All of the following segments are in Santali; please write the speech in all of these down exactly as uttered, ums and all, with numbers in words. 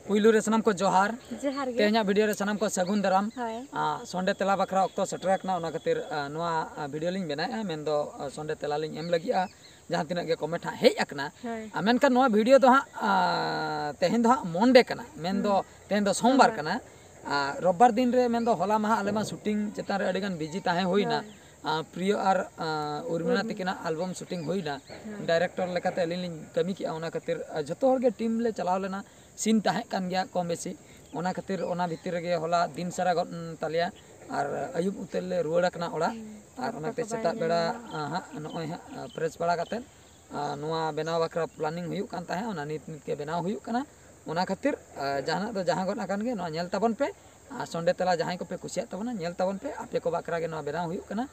ᱯᱩᱭᱞᱩ ᱨᱮ ᱥᱟᱱᱟᱢ ᱠᱚ ᱡᱚᱦᱟᱨ᱾ ᱡᱚᱦᱟᱨ ᱜᱮ᱾ ᱛᱮᱦᱮᱧᱟᱜ ᱵᱷᱤᱰᱤᱭᱳ ᱨᱮ ᱥᱟᱱᱟᱢ ᱠᱚ ᱥᱟᱹᱜᱩᱱ ᱫᱟᱨᱟᱢ᱾ ᱦᱳᱭ᱾ ᱟᱸ, ᱥᱚᱱᱰᱮ ᱛᱮᱞᱟ ᱵᱟᱠᱷᱨᱟ ᱚᱠᱛᱚ ᱥᱮᱴᱮᱨ ᱟᱠᱟᱱᱟ, ᱚᱱᱟ ᱠᱷᱟᱹᱛᱤᱨ, ᱟᱸ, ᱱᱚᱣᱟ, ᱟᱸ, ᱵᱷᱤᱰᱤᱭᱳ ᱞᱤᱧ ᱵᱮᱱᱟᱣᱮᱫᱼᱟ᱾ ᱢᱮᱱᱫᱚ, ᱟᱸ, ᱥᱚᱱᱰᱮ ᱛᱮᱞᱟ ᱞᱤᱧ ᱮᱢ ᱞᱟᱹᱜᱤᱫᱼᱟ ᱡᱟᱦᱟᱸ ᱛᱤᱱᱟᱹᱜ ᱜᱮ ᱠᱚᱢᱮᱱᱴ ᱦᱟᱸᱜ ᱦᱮᱡ ᱟᱠᱟᱱᱟ᱾ ᱦᱳᱭ᱾ ᱟᱨ ᱢᱮᱱᱠᱷᱟᱱ ᱱᱚᱣᱟ ᱵᱷᱤᱰᱤᱭᱳ ᱫᱚ ᱦᱟᱸᱜ, ᱟᱸ, ᱛᱮᱦᱮᱧ ᱫᱚ ᱦᱟᱸᱜ ᱢᱚᱱᱰᱮ ᱠᱟᱱᱟ, ᱢᱮᱱᱫᱚ ᱦᱩᱸ᱾ ᱛᱮᱦᱮᱧ ᱫᱚ ᱥᱳᱢᱵᱟᱨ ᱥᱳᱢᱵᱟᱨ᱾ ᱠᱟᱱᱟ᱾ ᱟᱨ ᱨᱳᱵᱵᱟᱨ ᱫᱤᱱ ᱨᱮ ᱢᱮᱱᱫᱚ ᱦᱚᱞᱟ ᱢᱟᱦᱟ ᱟᱞᱮ ᱢᱟ ᱥᱩᱴᱤᱝ ᱪᱮᱛᱟᱱ ᱨᱮ ᱟᱹᱰᱤᱜᱟᱱ ᱵᱤᱡᱤ ᱛᱟᱦᱮᱸ ᱦᱩᱭᱱᱟ᱾ ᱦᱳᱭ᱾ ᱟᱸ, ᱯᱨᱤᱭᱚ ᱟᱨ, ᱟᱸ, ᱩᱨᱢᱤᱞᱟ ᱩᱨᱢᱤᱞᱟ᱾ ᱛᱟᱹᱠᱤᱱᱟᱜ ᱟᱞᱵᱚᱢ ᱥᱩᱴᱤᱝ ᱦᱩᱭᱱᱟ᱾ ᱦᱳᱭ᱾ ᱰᱟᱭᱨᱮᱠᱴᱚᱨ ᱞᱮᱠᱟᱛᱮ ᱟᱹᱞᱤᱧ ᱞᱤᱧ ᱠᱟᱹᱢᱤ ᱠᱮᱜᱼᱟ, ᱚᱱᱟ ᱠᱷᱟᱹᱛᱤᱨ, ᱟᱸ, ᱡᱷᱚᱛᱚ ᱦᱚᱲ ᱜᱮ ᱴᱤᱢ ᱞᱮ ᱪᱟᱞᱟᱣ ᱞᱮᱱᱟ᱾ ᱥᱤᱱ ᱛᱟᱦᱮᱸ ᱠᱟᱱ ᱜᱮᱭᱟ ᱠᱚᱢ ᱵᱮᱥᱤ, ᱚᱱᱟ ᱠᱷᱟᱹᱛᱤᱨ ᱚᱱᱟ ᱵᱷᱤᱛᱤᱨ ᱨᱮᱜᱮ ᱦᱚᱞᱟ ᱫᱤᱱ ᱥᱟᱨᱟ ᱜᱚᱫ ᱮᱱ ᱛᱟᱞᱮᱭᱟ ᱟᱨ ᱟᱹᱭᱩᱵ ᱩᱛᱟᱹᱨ ᱞᱮ ᱨᱩᱣᱟᱹᱲ ᱟᱠᱟᱱᱟ ᱚᱲᱟᱜ᱾ ᱦᱩᱸ, ᱟᱨ ᱚᱠᱛᱚ ᱚᱱᱟᱛᱮ ᱠᱚ ᱵᱟᱭ ᱥᱮᱛᱟᱜ ᱧᱟᱢ ᱵᱮᱲᱟ, ᱞᱮᱱᱟ᱾ ᱟᱸ, ᱦᱟᱸᱜ ᱱᱚᱜᱼᱚᱭ ᱦᱟᱸᱜ, ᱟᱸ, ᱯᱷᱨᱮᱥ ᱵᱟᱲᱟ ᱠᱟᱛᱮᱫ, ᱟᱸ, ᱱᱚᱣᱟ ᱵᱮᱱᱟᱣ ᱵᱟᱠᱷᱨᱟ ᱯᱞᱟᱱᱤᱝ ᱦᱩᱭᱩᱜ ᱠᱟᱱ ᱛᱟᱦᱮᱸᱫ, ᱚᱱᱟ ᱱᱤᱛ ᱱᱤᱛ ᱜᱮ ᱵᱮᱱᱟᱣ ᱦᱩᱭᱩᱜ ᱠᱟᱱᱟ᱾ ᱚᱱᱟ ᱠᱷᱟᱹᱛᱤᱨ, ᱟᱸ, ᱡᱟᱦᱟᱱᱟᱜ ᱫᱚ ᱡᱟᱦᱟᱸ ᱜᱚᱫ ᱟᱠᱟᱱ ᱜᱮ, ᱱᱚᱣᱟ ᱧᱮᱞ ᱛᱟᱵᱚᱱ ᱯᱮ᱾ ᱟᱨ ᱥᱚᱱᱰᱮ ᱛᱮᱞᱟ ᱡᱟᱦᱟᱸᱭ ᱠᱚᱯᱮ ᱠᱩᱥᱤᱭᱟᱜ ᱛᱟᱵᱚᱱᱟ, ᱧᱮᱞ ᱛᱟᱵᱚᱱ ᱯᱮ, ᱟᱯᱮ ᱠᱚ ᱵᱟᱠᱷᱨᱟ ᱜᱮ ᱱᱚᱣᱟ ᱵᱮᱱᱟᱣ ᱦᱩᱭᱩᱜ ᱠᱟᱱᱟ᱾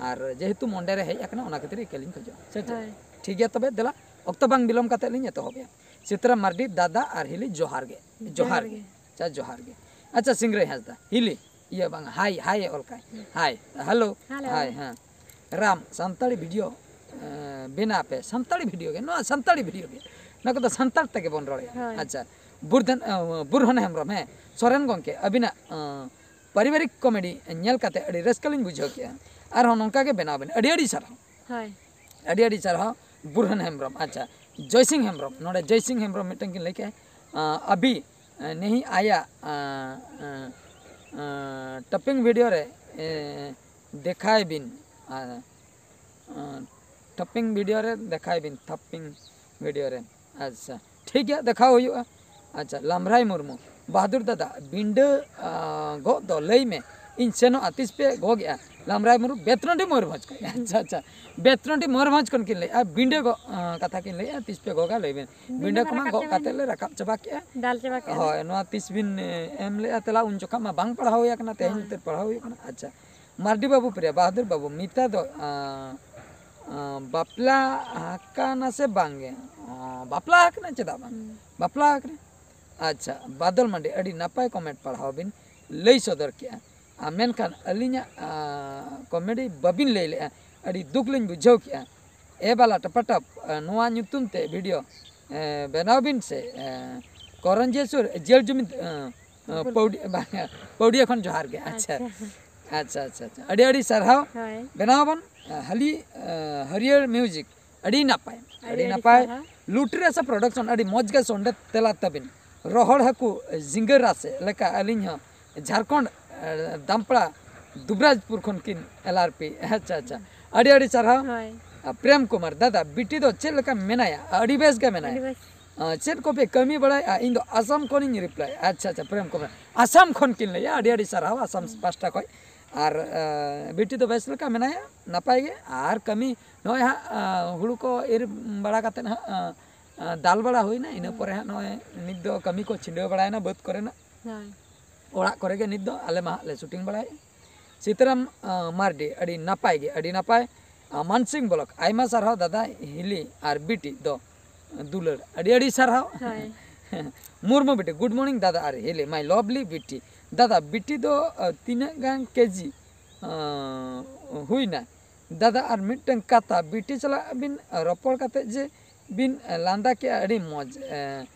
ᱟᱨ ᱡᱮᱦᱮᱛᱩ ᱢᱚᱱᱰᱮ ᱨᱮ ᱦᱮᱡ ᱟᱠᱟᱱᱟ, ᱚᱱᱟ ᱠᱷᱟᱹᱛᱤᱨ ᱤᱠᱟᱹ ᱞᱤᱧ ᱠᱷᱚᱡᱚᱜᱼᱟ᱾ ᱥᱮ ᱪᱮᱫ? ᱦᱳᱭ᱾ ᱴᱷᱤᱠ ᱜᱮᱭᱟ, ᱛᱚᱵᱮ ᱫᱮᱞᱟ, ᱚᱠᱛᱚ ᱵᱟᱝ ᱵᱤᱞᱚᱢ ᱠᱟᱛᱮᱫ ᱞᱤᱧ ᱮᱛᱚᱦᱚᱵᱮᱜᱼᱟ᱾ ᱥᱤᱛᱨᱟᱢ ᱢᱟᱨᱰᱤ, ᱫᱟᱫᱟ ᱟᱨ ᱦᱤᱞᱤ, ᱡᱚᱦᱟᱨ ᱜᱮ᱾ ᱡᱚᱦᱟᱨ ᱡᱚᱦᱟᱨ ᱜᱮ᱾ ᱜᱮ᱾ ᱟᱪᱪᱷᱟ, ᱡᱚᱦᱟᱨ ᱜᱮ᱾ ᱟᱪᱪᱷᱟ, ᱥᱤᱝᱨᱟᱹᱭ ᱦᱟᱸᱥᱫᱟ, ᱦᱤᱞᱤ, ᱤᱭᱟᱹ ᱵᱟᱝ, ᱦᱟᱭ, ᱦᱟᱭ ᱮ ᱚᱞ ᱠᱟᱜᱼᱟᱭ᱾ ᱦᱟᱭ, ᱦᱮᱞᱳ᱾ ᱦᱮᱞᱳ᱾ ᱦᱟᱭ, ᱦᱮᱸ᱾ ᱨᱟᱢ, ᱥᱟᱱᱛᱟᱲᱤ ᱵᱷᱤᱰᱤᱭᱳ, ᱮ, ᱵᱮᱱᱟᱣ ᱯᱮ᱾ ᱥᱟᱱᱛᱟᱲᱤ ᱵᱷᱤᱰᱤᱭᱳ ᱜᱮ, ᱱᱚᱣᱟ ᱥᱟᱱᱛᱟᱲᱤ ᱵᱷᱤᱰᱤᱭᱳ ᱜᱮ᱾ ᱱᱚᱣᱟ ᱠᱚᱫᱚ ᱥᱟᱱᱛᱟᱲ ᱛᱮᱜᱮ ᱵᱚᱱ ᱨᱚᱲᱮᱫᱼᱟ᱾ ᱦᱳᱭ᱾ ᱟᱪᱪᱷᱟ, ᱵᱩᱨᱫᱷᱟᱱ, ᱮ, ᱵᱩᱨᱦᱟᱱ ᱦᱮᱢᱵᱨᱚᱢ, ᱦᱮᱸ, ᱥᱚᱨᱮᱱ ᱜᱚᱢᱠᱮ, ᱟᱹᱵᱤᱱᱟᱜ, ᱮ, ᱯᱟᱨᱤᱵᱟᱨᱤᱠ ᱠᱚᱢᱮᱰᱤ ᱧᱮᱞ ᱠᱟᱛᱮ ᱟᱹᱰᱤ ᱨᱟᱹᱥᱠᱟᱹ ᱞᱤᱧ ᱵᱩᱡᱷᱟᱹᱣ ᱠᱮᱜᱼᱟ᱾ ᱟᱨᱦᱚᱸ ᱱᱚᱝᱠᱟ ᱜᱮ ᱵᱮᱱᱟᱣ ᱵᱮᱱ᱾ ᱟᱹᱰᱤ ᱟᱹᱰᱤ ᱥᱟᱨᱦᱟᱣ᱾ ᱦᱳᱭ᱾ ᱟᱹᱰᱤ ᱟᱹᱰᱤ ᱥᱟᱨᱦᱟᱣ, ᱵᱩᱨᱦᱟᱱ ᱦᱮᱢᱵᱨᱚᱢ᱾ ᱟᱪᱪᱷᱟ, ᱡᱚᱭᱥᱤᱝ ᱦᱮᱢᱵᱨᱚᱢ, ᱱᱚᱰᱮ ᱡᱚᱭᱥᱤᱝ ᱦᱮᱢᱵᱨᱚᱢ ᱢᱤᱫᱴᱟᱝ ᱠᱤᱱ ᱞᱟᱹᱭ ᱠᱮᱜᱼᱟ, ᱟᱸ, ᱟᱹᱵᱤ, ᱮᱸ, ᱱᱮᱦᱤ ᱟᱭᱟ, ᱟᱸ, ᱟᱸ, ᱟᱸ, ᱴᱟᱯᱤᱝ ᱵᱷᱤᱰᱤᱭᱳ ᱨᱮ, ᱮᱸ, ᱫᱮᱠᱷᱟᱭ ᱵᱤᱱ, ᱟᱸ, ᱟᱸ, ᱴᱟᱯᱤᱝ ᱵᱷᱤᱰᱤᱭᱳ ᱨᱮ ᱫᱮᱠᱷᱟᱭ ᱵᱤᱱ, ᱴᱟᱯᱤᱝ ᱵᱷᱤᱰᱤᱭᱳ ᱨᱮ᱾ ᱟᱪᱪᱷᱟ, ᱴᱷᱤᱠ ᱜᱮᱭᱟ, ᱫᱮᱠᱷᱟᱣ ᱦᱩᱭᱩᱜᱼᱟ᱾ ᱟᱪᱪᱷᱟ, ᱞᱟᱢᱵᱷᱨᱟᱭ ᱢᱩᱨᱢᱩ, ᱵᱟᱦᱟᱫᱩᱨ ᱫᱟᱫᱟ, ᱵᱤᱸᱰᱟᱹ, ᱟᱸ, ᱜᱚᱜ ᱫᱚ ᱞᱟᱹᱭ ᱢᱮ, ᱤᱧ ᱥᱮᱱᱚᱜᱼᱟ, ᱛᱤᱥ ᱯᱮ ᱜᱚᱜᱮᱜᱼᱟ? ᱞᱟᱢᱵᱷᱨᱟᱭ ᱢᱩᱨᱢᱩ, ᱵᱮᱛᱱᱚᱰᱤ ᱢᱚᱭᱩᱨᱵᱷᱚᱸᱡᱽ ᱠᱷᱚᱱ᱾ ᱟᱪᱪᱷᱟ, ᱟᱪᱪᱷᱟ, ᱵᱮᱛᱱᱚᱰᱤ ᱢᱚᱭᱩᱨᱵᱷᱚᱸᱡᱽ ᱠᱷᱚᱱ ᱠᱤᱱ ᱞᱟᱹᱭᱮᱜᱼᱟ, ᱵᱤᱸᱰᱟᱹ ᱜᱚᱜ, ᱟᱸ, ᱠᱟᱛᱷᱟ ᱠᱤᱱ ᱞᱟᱹᱭᱮᱜᱼᱟ, ᱛᱤᱥ ᱯᱮ ᱜᱚᱜᱟ ᱞᱟᱹᱭ ᱵᱮᱱ᱾ ᱵᱤᱸᱰᱟᱹ ᱵᱤᱸᱰᱟᱹ ᱠᱚᱢᱟ ᱨᱟᱠᱟᱵ ᱜᱚᱜ ᱪᱟᱵᱟ ᱠᱟᱛᱮ ᱠᱮᱫ᱾ ᱞᱮ ᱨᱟᱠᱟᱵ ᱪᱟᱵᱟ ᱠᱮᱜᱼᱟ᱾ ᱫᱟᱞ ᱪᱟᱵᱟ ᱠᱮᱜᱼᱟ᱾ ᱦᱳᱭ, ᱱᱚᱣᱟ ᱛᱤᱥ ᱵᱤᱱ, ᱮ, ᱮᱢ ᱞᱮᱜᱼᱟ ᱛᱮᱞᱟ, ᱩᱱ ᱡᱚᱠᱷᱟ ᱢᱟ ᱵᱟᱝ ᱯᱟᱲᱦᱟᱣ ᱦᱩᱭ ᱟᱠᱟᱱᱟ, ᱛᱮᱦᱮᱧ ᱦᱳᱭ᱾ ᱩᱛᱟᱹᱨ ᱯᱟᱲᱦᱟᱣ ᱦᱩᱭᱩᱜ ᱠᱟᱱᱟ᱾ ᱟᱪᱪᱷᱟ, ᱢᱟᱨᱰᱤ ᱵᱟᱹᱵᱩ ᱯᱨᱤᱭᱟ, ᱵᱟᱦᱟᱫᱩᱨ ᱵᱟᱹᱵᱩ, ᱢᱤᱛᱟ ᱫᱚ, ᱟᱸ, ᱟᱸ, ᱵᱟᱯᱞᱟ ᱟᱠᱟᱱᱟ ᱥᱮ ᱵᱟᱝ ᱜᱮ? ᱟᱸ, ᱵᱟᱯᱞᱟ ᱟᱠᱟᱱᱟ, ᱪᱮᱫᱟᱜ ᱵᱟᱝ? ᱦᱩᱸ᱾ ᱵᱟᱯᱞᱟ ᱟᱠᱟᱱᱟ᱾ ᱟᱪᱪᱷᱟ, ᱵᱟᱫᱚᱞ ᱢᱟᱱᱰᱤ, ᱟᱹᱰᱤ ᱱᱟᱯᱟᱭ ᱠᱚᱢᱮᱱᱴ ᱯᱟᱲᱦᱟᱣ ᱵᱤᱱ ᱞᱟᱹᱭ ᱥᱚᱫᱚᱨ ᱠᱮᱜᱼᱟ᱾ ᱟᱨ ᱢᱮᱱᱠᱷᱟᱱ ᱟᱹᱞᱤᱧᱟᱜ, ᱟᱸ, ᱠᱚᱢᱮᱰᱤ ᱵᱟᱹᱵᱤᱱ ᱞᱟᱹᱭ ᱞᱮᱜᱼᱟ, ᱟᱹᱰᱤ ᱫᱩᱠ ᱞᱤᱧ ᱵᱩᱡᱷᱟᱹᱣ ᱠᱮᱜᱼᱟ᱾ ᱮ ᱵᱟᱞᱟ ᱴᱟᱯᱟᱴᱟᱯ, ᱟᱸ, ᱱᱚᱣᱟ ᱧᱩᱛᱩᱢ ᱛᱮ ᱵᱷᱤᱰᱤᱭᱳ, ᱮᱸ, ᱵᱮᱱᱟᱣ ᱵᱤᱱ ᱥᱮ, ᱮᱸ, ᱠᱚᱨᱚᱧᱡᱮᱥᱣᱚᱨ ᱡᱮᱞ ᱡᱩᱢᱤ, ᱮ, ᱮ, ᱯᱟᱹᱣᱰᱤ-, ᱵᱟᱝ, ᱯᱟᱹᱣᱰᱤᱭᱟᱹ ᱠᱷᱚᱱ ᱡᱚᱦᱟᱨ ᱜᱮ᱾ ᱟᱪᱪᱷᱟ᱾ ᱟᱪᱪᱷᱟ, ᱟᱪᱪᱷᱟ, ᱟᱪᱪᱷᱟ᱾ ᱟᱹᱰᱤ ᱟᱹᱰᱤ ᱥᱟᱨᱦᱟᱣ᱾ ᱦᱳᱭ᱾ ᱵᱮᱱᱟᱣ ᱟᱵᱚᱱ, ᱮ, ᱦᱟᱹᱞᱤ, ᱮ, ᱦᱟᱹᱨᱭᱟᱹᱲ ᱢᱤᱭᱩᱡᱤᱠ᱾ ᱟᱹᱰᱤ ᱱᱟᱯᱟᱭ, ᱟᱹᱰᱤ ᱟᱹᱰᱤ ᱟᱹᱰᱤ ᱱᱟᱯᱟᱭ᱾ ᱥᱟᱨᱦᱟᱣ᱾ ᱞᱩᱴᱤᱨ ᱟᱥᱟ ᱯᱨᱚᱰᱟᱠᱥᱚᱱ, ᱟᱹᱰᱤ ᱢᱚᱡᱽ ᱜᱮ ᱥᱚᱱᱰᱮ ᱛᱮᱞᱟ ᱛᱟᱵᱤᱱ᱾ ᱨᱚᱦᱚᱲ ᱦᱟᱹᱠᱩ, ᱮ, ᱡᱷᱤᱸᱜᱟᱹ ᱨᱟᱥᱮ ᱞᱮᱠᱟ ᱟᱹᱞᱤᱧ ᱦᱚᱸ ᱡᱷᱟᱲᱠᱷᱚᱸᱰ, ᱮ, ᱫᱟᱢᱯᱲᱟ ᱫᱩᱵᱨᱟᱡᱽᱯᱩᱨ ᱠᱷᱚᱱ ᱠᱤᱱ ᱮᱞ ᱟᱨ ᱯᱤ᱾ ᱟᱪᱪᱷᱟ, ᱟᱪᱪᱷᱟ᱾ ᱟᱹᱰᱤ ᱟᱹᱰᱤ ᱥᱟᱨᱦᱟᱣ᱾ ᱦᱳᱭ᱾ ᱟᱨ ᱯᱨᱮᱢ ᱠᱩᱢᱟᱨ, ᱫᱟᱫᱟ, ᱵᱤᱴᱤ ᱫᱚ ᱪᱮᱫ ᱞᱮᱠᱟ ᱢᱮᱱᱟᱭᱟ? ᱟᱹᱰᱤ ᱵᱮᱥ ᱜᱮ ᱢᱮᱱᱟᱭᱟ᱾ ᱟᱹᱰᱤ ᱵᱮᱥ᱾ ᱟᱸ, ᱪᱮᱫ ᱠᱚᱯᱮ ᱠᱟᱹᱢᱤ ᱵᱟᱲᱟᱭᱟ? ᱤᱧ ᱫᱚ ᱟᱥᱟᱢ ᱠᱷᱚᱱᱤᱧ ᱨᱤᱯᱞᱟᱭ᱾ ᱟᱪᱪᱷᱟ, ᱟᱪᱪᱷᱟ, ᱯᱨᱮᱢ ᱠᱩᱢᱟᱨ᱾ ᱟᱥᱟᱢ ᱠᱷᱚᱱ ᱠᱤᱱ ᱞᱟᱹᱭᱟ᱾ ᱟᱹᱰᱤ ᱟᱹᱰᱤ ᱥᱟᱨᱦᱟᱣ ᱟᱥᱟᱢ ᱯᱟᱥᱴᱟ ᱠᱷᱚᱱ᱾ ᱟᱨ, ᱟᱸ, ᱵᱤᱴᱤ ᱫᱚ ᱵᱮᱥ ᱞᱮᱠᱟ ᱢᱮᱱᱟᱭᱟ, ᱱᱟᱯᱟᱭ ᱜᱮ᱾ ᱟᱨ ᱠᱟᱹᱢᱤ ᱱᱚᱜᱼᱚᱭ ᱦᱟᱸᱜ, ᱟᱸ, ᱦᱩᱲᱩ ᱠᱚ ᱤᱨ ᱵᱟᱲᱟ ᱠᱟᱛᱮᱫ ᱦᱟᱸᱜ, ᱟᱸ, ᱟᱸ, ᱫᱟᱞ ᱵᱟᱲᱟ ᱦᱩᱭᱱᱟ᱾ ᱤᱱᱟᱹ ᱦᱩᱸ᱾ ᱯᱚᱨᱮ ᱦᱟᱸᱜ ᱱᱚᱜᱼᱚᱭ ᱱᱤᱛ ᱫᱚ ᱠᱟᱹᱢᱤ ᱠᱚ ᱪᱷᱤᱰᱟᱹᱣ ᱵᱟᱲᱟᱭᱮᱱᱟ ᱵᱟᱹᱫᱽ ᱠᱚᱨᱮᱱᱟᱜ᱾ ᱦᱳᱭ᱾ ᱚᱲᱟᱜ ᱠᱚᱨᱮ ᱜᱮ ᱱᱤᱛ ᱫᱚ ᱟᱞᱮ ᱢᱟ ᱦᱟᱸᱜ ᱞᱮ ᱥᱩᱴᱤᱝ ᱵᱟᱲᱟᱭᱮᱫᱼᱟ᱾ ᱥᱤᱛᱟᱨᱟᱢ, ᱟᱸ, ᱢᱟᱨᱰᱤ, ᱟᱹᱰᱤ ᱱᱟᱯᱟᱭ ᱜᱮ, ᱟᱹᱰᱤ ᱱᱟᱯᱟᱭ᱾ ᱟᱸ, ᱢᱟᱱᱥᱤᱝ ᱵᱞᱚᱠ, ᱟᱭᱢᱟ ᱥᱟᱨᱦᱟᱣ ᱫᱟᱫᱟ ᱦᱤᱞᱤ ᱟᱨ ᱵᱤᱴᱤ ᱫᱚ ᱫᱩᱞᱟᱹᱲ, ᱟᱹᱰᱤ ᱟᱹᱰᱤ ᱥᱟᱨᱦᱟᱣ᱾ ᱦᱳᱭ᱾ ᱢᱩᱨᱢᱩ ᱵᱤᱴᱤ, ᱜᱩᱰ ᱢᱚᱨᱱᱤᱝ ᱫᱟᱫᱟ ᱟᱨ ᱦᱤᱞᱤ, ᱢᱟᱭ ᱞᱚᱵᱷᱞᱤ ᱵᱤᱴᱤ᱾ ᱫᱟᱫᱟ, ᱵᱤᱴᱤ ᱫᱚ, ᱟᱸ, ᱛᱤᱱᱟᱹᱜ ᱜᱟᱱ ᱠᱮᱡᱤ, ᱟᱸ, ᱦᱩᱭᱱᱟ? ᱫᱟᱫᱟ, ᱟᱨ ᱢᱤᱫᱴᱟᱝ ᱠᱟᱛᱷᱟ, ᱵᱤᱴᱤ ᱥᱟᱞᱟᱜ ᱵᱤᱱ ᱨᱚᱯᱚᱲ ᱠᱟᱛᱮ ᱡᱮ ᱵᱤᱱ ᱞᱟᱸᱫᱟ ᱠᱮᱜᱼᱟ, ᱟᱹᱰᱤ ᱢᱚᱡᱽ᱾ ᱮ,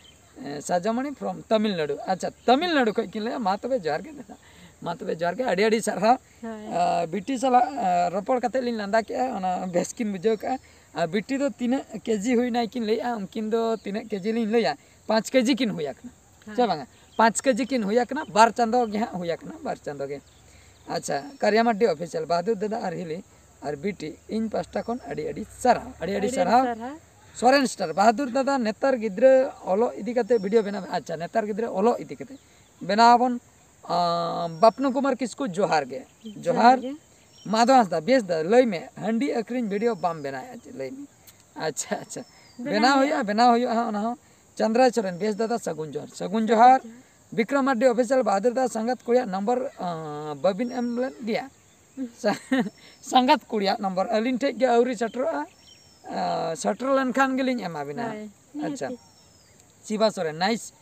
ᱮ, ᱥᱟᱡᱟᱢᱚᱬᱤ from ᱛᱟᱢᱤᱞᱱᱟᱲᱩ᱾ ᱟᱪᱪᱷᱟ, ᱛᱟᱢᱤᱞᱱᱟᱲᱩ ᱠᱷᱚᱡ ᱠᱤᱱ ᱞᱟᱹᱭᱟ᱾ ᱢᱟ ᱛᱚᱵᱮ ᱡᱚᱦᱟᱨ ᱜᱮ ᱫᱟᱫᱟ, ᱢᱟ ᱛᱚᱵᱮ ᱡᱚᱦᱟᱨ ᱜᱮ, ᱟᱹᱰᱤ ᱟᱹᱰᱤ ᱥᱟᱨᱦᱟᱣ᱾ ᱦᱳᱭ᱾ ᱟ, ᱵᱤᱴᱤ ᱥᱟᱞᱟᱜ, ᱟ, ᱨᱚᱯᱚᱲ ᱠᱟᱛᱮ ᱞᱤᱧ ᱞᱟᱸᱫᱟ ᱠᱮᱜᱼᱟ, ᱚᱱᱟ ᱵᱮᱥ ᱠᱤᱱ ᱵᱩᱡᱷᱟᱹᱣ ᱠᱟᱜᱼᱟ᱾ ᱟᱨ ᱵᱤᱴᱤ ᱫᱚ ᱛᱤᱱᱟᱹᱜ ᱠᱮᱡᱤ ᱦᱩᱭᱱᱟᱭ ᱠᱤᱱ ᱞᱟᱹᱭᱮᱜᱼᱟ, ᱩᱱᱠᱤᱱ ᱫᱚ ᱛᱤᱱᱟᱹᱜ ᱠᱮᱡᱤ ᱞᱤᱧ ᱞᱟᱹᱭᱟ, ᱯᱟᱸᱪ ᱠᱮᱡᱤ ᱠᱤᱱ ᱦᱩᱭ ᱟᱠᱟᱱᱟ᱾ ᱦᱮᱸ᱾ ᱥᱮ ᱵᱟᱝᱟ? ᱯᱟᱸᱪ ᱠᱮᱡᱤ ᱠᱤᱱ ᱦᱩᱭ ᱟᱠᱟᱱᱟ, ᱵᱟᱨ ᱪᱟᱸᱫᱚ ᱜᱮ ᱦᱟᱸᱜ ᱦᱩᱭ ᱟᱠᱟᱱᱟ, ᱵᱟᱨ ᱪᱟᱸᱫᱚ ᱜᱮ᱾ ᱟᱪᱪᱷᱟ, ᱠᱟᱨᱤᱭᱟ ᱢᱟᱨᱰᱤ ᱚᱯᱷᱤᱥᱤᱭᱟᱞ, ᱵᱟᱦᱟᱫᱩᱨ ᱫᱟᱫᱟ ᱟᱨ ᱦᱤᱞᱤ ᱟᱨ ᱵᱤᱴᱤ, ᱤᱧ ᱯᱟᱥᱴᱟ ᱠᱷᱚᱱ ᱟᱹᱰᱤ ᱟᱹᱰᱤ ᱥᱟᱨᱦᱟᱣ, ᱟᱹᱰᱤ ᱟᱹᱰᱤ ᱟᱹᱰᱤ ᱟᱹᱰᱤ ᱥᱟᱨᱦᱟᱣ᱾ ᱥᱟᱨᱦᱟᱣ᱾ ᱥᱚᱨᱮᱱ ᱥᱴᱟᱨ, ᱵᱟᱦᱟᱫᱩᱨ ᱫᱟᱫᱟ, ᱱᱮᱛᱟᱨ ᱜᱤᱫᱽᱨᱟᱹ ᱚᱞᱚᱜ ᱤᱫᱤ ᱠᱟᱛᱮ ᱵᱷᱤᱰᱤᱭᱳ ᱵᱮᱱᱟᱣ ᱢᱮ᱾ ᱟᱪᱪᱷᱟ, ᱱᱮᱛᱟᱨ ᱜᱤᱫᱽᱨᱟᱹ ᱚᱞᱚᱜ ᱤᱫᱤ ᱠᱟᱛᱮ ᱵᱮᱱᱟᱣ ᱟᱵᱚᱱ᱾ ᱟᱸ, ᱵᱟᱯᱱᱩ ᱠᱩᱢᱟᱨ ᱠᱤᱥᱠᱩ, ᱡᱚᱦᱟᱨ ᱜᱮ᱾ ᱡᱚᱦᱟᱨ᱾ ᱡᱚᱦᱟᱨ ᱜᱮ᱾ ᱢᱟᱫᱷᱚ ᱦᱟᱸᱥᱫᱟ, ᱵᱮᱥ ᱫᱟ, ᱞᱟᱹᱭ ᱢᱮ, ᱦᱟᱺᱰᱤ ᱟᱹᱠᱷᱨᱤᱧ ᱵᱷᱤᱰᱤᱭᱳ ᱵᱟᱢ ᱵᱮᱱᱟᱣᱮᱫᱼᱟ ᱪᱮᱫ? ᱞᱟᱹᱭ ᱢᱮ᱾ ᱟᱪᱪᱷᱟ, ᱟᱪᱪᱷᱟ᱾ ᱵᱮᱱᱟᱣ ᱵᱮᱱᱟᱣ ᱦᱩᱭᱩᱜᱼᱟ᱾ ᱦᱩᱭᱩᱜᱼᱟ, ᱵᱮᱱᱟᱣ ᱦᱩᱭᱩᱜᱼᱟ ᱦᱟᱸᱜ ᱚᱱᱟ ᱦᱚᱸ᱾ ᱪᱟᱸᱫᱽᱨᱟ ᱥᱚᱨᱮᱱ, ᱵᱮᱥ ᱫᱟᱫᱟ, ᱥᱟᱹᱜᱩᱱ ᱡᱚᱦᱟᱨ᱾ ᱥᱟᱹᱜᱩᱱ ᱡᱚᱦᱟᱨ᱾ ᱥᱟᱹᱜᱩᱱ ᱡᱚᱦᱟᱨ᱾ ᱵᱤᱠᱨᱚᱢ ᱢᱟᱨᱰᱤ ᱚᱯᱷᱤᱥᱤᱭᱟᱞ, ᱵᱟᱦᱟᱫᱩᱨ ᱫᱟ, ᱥᱟᱸᱜᱟᱛ ᱠᱩᱲᱤᱭᱟᱜ ᱱᱚᱢᱵᱚᱨ, ᱟᱸ, ᱵᱟᱹᱵᱤᱱ ᱮᱢ ᱞᱮᱫ ᱜᱮᱭᱟ? ᱥᱟ-, ᱥᱟᱸᱜᱟᱛ ᱠᱩᱲᱤᱭᱟᱜ ᱱᱚᱢᱵᱚᱨ ᱟᱹᱞᱤᱧ ᱴᱷᱮᱡ ᱜᱮ ᱟᱹᱣᱨᱤ ᱥᱮᱴᱮᱨᱚᱜᱼᱟ᱾ ᱟᱸ, ᱥᱮᱴᱮᱨ ᱞᱮᱱᱠᱷᱟᱱ ᱜᱮᱞᱤᱧ ᱮᱢᱟ ᱵᱤᱱᱟ᱾ ᱦᱳᱭ, ᱟᱪᱪᱷᱟ᱾ ᱱᱤᱦᱟᱹᱛᱤ᱾ ᱥᱤᱵᱟ ᱥᱚᱨᱮᱱ, ᱱᱟᱭᱤᱥ,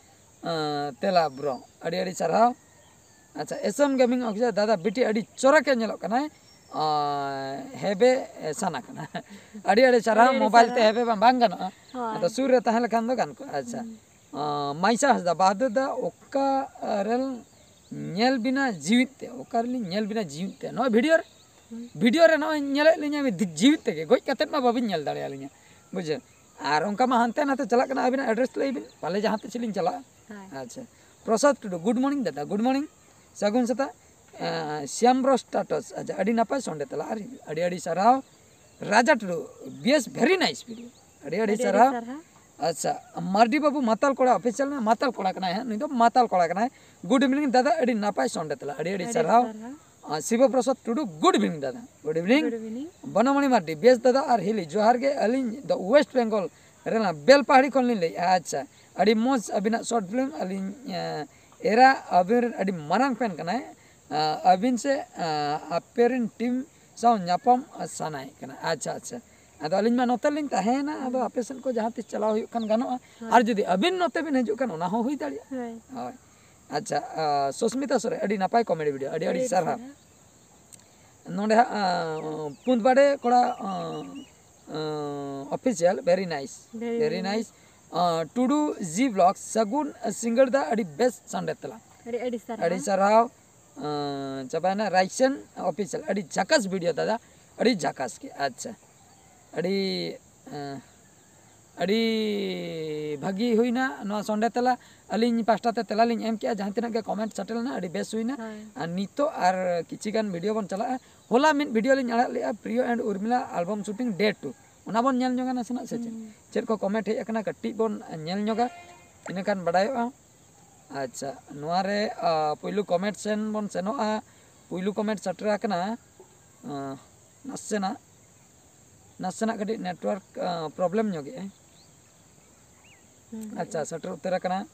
ᱟᱸ, ᱛᱮᱞᱟ ᱵᱨᱚ᱾ ᱟᱹᱰᱤ ᱟᱹᱰᱤ ᱥᱟᱨᱦᱟᱣ᱾ ᱟᱪᱪᱷᱟ, ᱮᱥ ᱮᱢ ᱜᱮᱢᱤᱝ ᱚᱯᱷᱤᱥᱤᱭᱟᱞ, ᱫᱟᱫᱟ ᱵᱤᱴᱤ ᱟᱹᱰᱤ ᱪᱚᱨᱚᱠᱮ ᱧᱮᱞᱚᱜ ᱠᱟᱱᱟᱭ᱾ ᱟᱸ, ᱦᱮᱵᱮ ᱥᱟᱱᱟ ᱠᱟᱱᱟ᱾ ᱟᱹᱰᱤ ᱟᱹᱰᱤ ᱥᱟᱨᱦᱟᱣ᱾ ᱟᱹᱰᱤ ᱟᱹᱰᱤ ᱢᱳᱵᱟᱭᱤᱞ ᱛᱮ ᱥᱟᱨᱦᱟᱣ᱾ ᱦᱮᱵᱮ ᱵᱟᱝ, ᱵᱟᱝ ᱜᱟᱱᱚᱜᱼᱟ᱾ ᱦᱳᱭ᱾ ᱟᱫᱚ ᱥᱩᱨ ᱨᱮ ᱛᱟᱦᱮᱸ ᱞᱮᱠᱷᱟᱱ ᱫᱚ ᱜᱟᱱ ᱠᱚᱜᱼᱟ᱾ ᱟᱪᱪᱷᱟ᱾ ᱦᱩᱸ᱾ ᱟᱸ, ᱢᱟᱭᱥᱟ ᱦᱟᱸᱥᱫᱟ, ᱵᱟᱦᱟᱫᱩᱨ ᱫᱟ, ᱚᱠᱟ ᱨᱮᱞ ᱧᱮᱞ ᱵᱤᱱᱟ ᱡᱤᱣᱤᱫ ᱛᱮ? ᱚᱠᱟ ᱨᱮᱞᱤᱧ ᱧᱮᱞ ᱵᱤᱱᱟ ᱡᱤᱣᱤᱫ ᱛᱮ? ᱱᱚᱣᱟ ᱵᱷᱤᱰᱤᱭᱳ ᱨᱮ, ᱦᱩᱸ᱾ ᱵᱷᱤᱰᱤᱭᱳ ᱨᱮ ᱱᱚᱜᱼᱚᱭ ᱧᱮᱞᱮᱫ ᱞᱤᱧᱟ ᱢᱤᱫ ᱡᱤᱣᱤᱫ ᱛᱮᱜᱮ, ᱜᱚᱡ ᱠᱟᱛᱮᱫ ᱢᱟ ᱵᱟᱵᱤᱱ ᱧᱮᱞ ᱫᱟᱲᱮᱭᱟᱞᱤᱧᱟ, ᱵᱩᱡᱷᱟᱹᱣ᱾ ᱟᱨ ᱚᱱᱠᱟ ᱢᱟ ᱦᱟᱱᱛᱮ ᱱᱟᱛᱮ ᱪᱟᱞᱟᱜ ᱠᱟᱱᱟ, ᱟᱹᱵᱤᱱᱟᱜ ᱮᱰᱨᱮᱥ ᱞᱟᱹᱭ ᱵᱤᱱ, ᱯᱟᱞᱮ ᱡᱟᱦᱟᱸ ᱛᱤᱥ ᱞᱤᱧ ᱪᱟᱞᱟᱜᱼᱟ᱾ ᱦᱳᱭ᱾ ᱟᱪᱪᱷᱟ, ᱯᱨᱚᱥᱟᱫᱽ ᱴᱩᱰᱩ, ᱜᱩᱰ ᱢᱚᱨᱱᱤᱝ ᱫᱟᱫᱟ, ᱜᱩᱰ ᱢᱚᱨᱱᱤᱝ, ᱥᱟᱹᱜᱩᱱ ᱥᱮᱛᱟᱜ᱾ ᱮᱸ, ᱥᱭᱟᱢ ᱵᱨᱚ ᱥᱴᱟᱴᱚᱥ, ᱟᱪᱪᱷᱟ, ᱟᱹᱰᱤ ᱱᱟᱯᱟᱭ ᱥᱚᱱᱰᱮ ᱛᱟᱞᱟ, ᱟᱨ ᱟᱹᱰᱤ ᱟᱹᱰᱤ ᱥᱟᱨᱦᱟᱣ᱾ ᱨᱟᱡᱟ ᱴᱩᱰᱩ, ᱵᱮᱥ, very nice video, ᱟᱹᱰᱤ ᱟᱹᱰᱤ ᱟᱹᱰᱤ ᱟᱹᱰᱤ ᱥᱟᱨᱦᱟᱣ᱾ ᱥᱟᱨᱦᱟᱣ᱾ ᱟᱪᱪᱷᱟ, ᱢᱟᱨᱰᱤ ᱵᱟᱹᱵᱩ ᱢᱟᱛᱟᱞ ᱠᱚᱲᱟ ᱚᱯᱷᱤᱥᱤᱭᱟᱞ ᱨᱮᱱᱟᱜ ᱢᱟᱛᱟᱞ ᱠᱚᱲᱟ ᱠᱟᱱᱟᱭ ᱦᱟᱸᱜ, ᱱᱩᱭ ᱫᱚ ᱢᱟᱛᱟᱞ ᱠᱚᱲᱟ ᱠᱟᱱᱟᱭ᱾ ᱜᱩᱰ ᱤᱵᱷᱤᱱᱤᱝ ᱫᱟᱫᱟ, ᱟᱹᱰᱤ ᱱᱟᱯᱟᱭ ᱥᱚᱱᱰᱮ ᱛᱟᱞᱟ, ᱟᱹᱰᱤ ᱟᱹᱰᱤ ᱟᱹᱰᱤ ᱥᱟᱨᱦᱟᱣ᱾ ᱥᱟᱨᱦᱟᱣ᱾ ᱟᱨ ᱥᱤᱵᱚ ᱯᱨᱚᱥᱟᱫᱽ ᱴᱩᱰᱩ, ᱜᱩᱰ ᱤᱵᱷᱤᱱᱤᱝ ᱫᱟᱫᱟ, ᱜᱩᱰ ᱤᱵᱷᱤᱱᱤᱝ᱾ ᱜᱩᱰ ᱤᱵᱷᱤᱱᱤᱝ᱾ ᱵᱚᱱᱚᱢᱚᱬᱤ ᱢᱟᱨᱰᱤ, ᱵᱮᱥ ᱫᱟᱫᱟ ᱟᱨ ᱦᱤᱞᱤ, ᱡᱚᱦᱟᱨ ᱜᱮ, ᱟᱹᱞᱤᱧ ᱫᱚ ᱳᱭᱮᱥᱴ ᱵᱮᱝᱜᱚᱞ ᱨᱮᱱᱟᱜ ᱵᱮᱞᱯᱟᱦᱟᱲᱤ ᱠᱷᱚᱱ ᱞᱤᱧ ᱞᱟᱹᱭᱮᱫᱼᱟ᱾ ᱟᱪᱪᱷᱟ, ᱟᱹᱰᱤ ᱢᱚᱡᱽ ᱟᱹᱵᱤᱱᱟᱜ ᱥᱚᱨᱴ ᱯᱷᱤᱞᱢ, ᱟᱹᱞᱤᱧ, ᱮᱸ, ᱮᱨᱟ ᱟᱹᱵᱤᱱ ᱨᱮᱱ ᱟᱹᱰᱤ ᱢᱟᱨᱟᱝ ᱯᱷᱮᱱ ᱠᱟᱱᱟᱭ᱾ ᱟᱸ, ᱟᱹᱵᱤᱱ ᱥᱮ, ᱟᱸ, ᱟᱯᱮ ᱨᱮᱱ ᱴᱤᱢ ᱥᱟᱶ ᱧᱟᱯᱟᱢ ᱥᱟᱱᱟᱭᱮ ᱠᱟᱱᱟ᱾ ᱟᱪᱪᱷᱟ, ᱟᱪᱪᱷᱟ, ᱟᱫᱚ ᱟᱹᱞᱤᱧ ᱢᱟ ᱱᱚᱛᱮ ᱞᱤᱧ ᱛᱟᱦᱮᱸᱭᱮᱱᱟ, ᱟᱫᱚ ᱟᱯᱮ ᱥᱮᱫ ᱠᱚ ᱡᱟᱦᱟᱸ ᱛᱤᱥ ᱪᱟᱞᱟᱣ ᱦᱩᱭᱩᱜ ᱠᱷᱟᱱ ᱜᱟᱱᱚᱜᱼᱟ᱾ ᱦᱳᱭ᱾ ᱟᱨ ᱡᱩᱫᱤ ᱟᱹᱵᱤᱱ ᱱᱚᱛᱮ ᱵᱤᱱ ᱦᱤᱡᱩᱜ ᱠᱷᱟᱱ, ᱚᱱᱟ ᱦᱚᱸ ᱦᱩᱭ ᱫᱟᱲᱮᱭᱟᱜᱼᱟ᱾ ᱦᱳᱭ᱾ ᱦᱳᱭ᱾ ᱟᱪᱪᱷᱟ, ᱟᱸ, ᱥᱩᱥᱢᱤᱛᱟ ᱥᱚᱨᱮᱱ, ᱟᱹᱰᱤ ᱱᱟᱯᱟᱭ ᱠᱚᱢᱮᱰᱤ ᱵᱷᱤᱰᱤᱭᱳ, ᱟᱹᱰᱤ ᱟᱹᱰᱤ ᱟᱹᱰᱤ ᱥᱟᱨᱦᱟᱣ᱾ ᱥᱟᱨᱦᱟᱣ᱾ ᱱᱚᱰᱮ ᱦᱟᱸᱜ, ᱟᱸ, ᱯᱩᱸᱫᱽᱵᱟᱲᱮ ᱠᱚᱲᱟ, ᱟᱸ, ᱟᱸ, official, very nice, very very nice. nice. ᱟᱸ, ᱴᱩᱰᱩ ᱡᱤ ᱵᱞᱚᱜ, ᱥᱟᱹᱜᱩᱱ ᱥᱤᱸᱜᱟᱹᱲ ᱫᱟ, ᱟᱹᱰᱤ ᱵᱮᱥ ᱥᱟᱱᱰᱮ ᱛᱮᱞᱟ᱾ ᱟᱹᱰᱤ ᱟᱹᱰᱤ ᱥᱟᱨᱦᱟᱣ᱾ ᱟᱹᱰᱤ ᱥᱟᱨᱦᱟᱣ᱾ ᱟᱸ, ᱪᱟᱵᱟᱭᱮᱱᱟ, ᱨᱟᱭᱥᱮᱱ ᱚᱯᱷᱤᱥᱤᱭᱟᱞ, ᱟᱹᱰᱤ ᱡᱷᱟᱠᱟᱥ ᱵᱷᱤᱰᱤᱭᱳ ᱫᱟᱫᱟ, ᱟᱹᱰᱤ ᱡᱷᱟᱠᱟᱥ ᱜᱮ᱾ ᱟᱪᱪᱷᱟ, ᱟᱹᱰᱤ, ᱟᱸ, ᱟᱹᱰᱤ ᱵᱷᱟᱹᱜᱤ ᱦᱩᱭᱱᱟ ᱱᱚᱣᱟ ᱥᱚᱱᱰᱮ ᱛᱮᱞᱟ᱾ ᱟᱹᱞᱤᱧ ᱯᱟᱥᱴᱟ ᱛᱮ ᱛᱮᱞᱟ ᱞᱤᱧ ᱮᱢ ᱠᱮᱜᱼᱟ, ᱡᱟᱦᱟᱸ ᱛᱤᱱᱟᱹᱜ ᱜᱮ ᱠᱚᱢᱮᱱᱴ ᱥᱮᱴᱮᱨ ᱞᱮᱱᱟ, ᱟᱹᱰᱤ ᱵᱮᱥ ᱦᱩᱭᱱᱟ᱾ ᱦᱳᱭ᱾ ᱟᱨ ᱱᱤᱛᱚᱜ ᱟᱨ ᱠᱤᱪᱷᱤ ᱜᱟᱱ ᱵᱷᱤᱰᱤᱭᱳ ᱵᱚᱱ ᱪᱟᱞᱟᱜᱼᱟ᱾ ᱦᱚᱞᱟ ᱢᱤᱫ ᱵᱷᱤᱰᱤᱭᱳ ᱞᱤᱧ ᱟᱲᱟᱜ ᱞᱮᱜᱼᱟ, ᱯᱨᱤᱭᱚ and Urmila album shooting day two, ᱚᱱᱟ ᱵᱚᱱ ᱧᱮᱞ ᱧᱚᱜᱟ ᱱᱟᱥᱮᱱᱟᱜ, ᱥᱮ ᱪᱮᱫ? ᱦᱩᱸ᱾ ᱪᱮᱫ ᱠᱚ ᱠᱚᱢᱮᱱᱴ ᱦᱮᱡ ᱟᱠᱟᱱᱟ, ᱠᱟᱹᱴᱤᱡ ᱵᱚᱱ ᱧᱮᱞ ᱧᱚᱜᱟ, ᱤᱱᱟᱹᱠᱷᱟᱱ ᱵᱟᱰᱟᱭᱚᱜᱼᱟ᱾ ᱟᱪᱪᱷᱟ, ᱱᱚᱣᱟ ᱨᱮ, ᱟ, ᱯᱩᱭᱞᱩ ᱠᱚᱢᱮᱱᱴ ᱥᱮᱱ ᱵᱚᱱ ᱥᱮᱱᱚᱜᱼᱟ᱾ ᱯᱩᱭᱞᱩ ᱠᱚᱢᱮᱱᱴ ᱥᱮᱴᱮᱨ ᱟᱠᱟᱱᱟ, ᱟ, ᱱᱟᱥᱮᱱᱟᱜ, ᱱᱟᱥᱮᱱᱟᱜ ᱠᱟᱹᱴᱤᱡ ᱱᱮᱴᱣᱟᱨᱠ, ᱟ, ᱯᱨᱚᱵᱞᱮᱢ ᱧᱚᱜᱮᱜᱼᱟᱭ᱾ ᱦᱩᱸ᱾ ᱟᱪᱪᱷᱟ, ᱥᱮᱴᱮᱨ ᱩᱛᱟᱹᱨ ᱟᱠᱟᱱᱟ᱾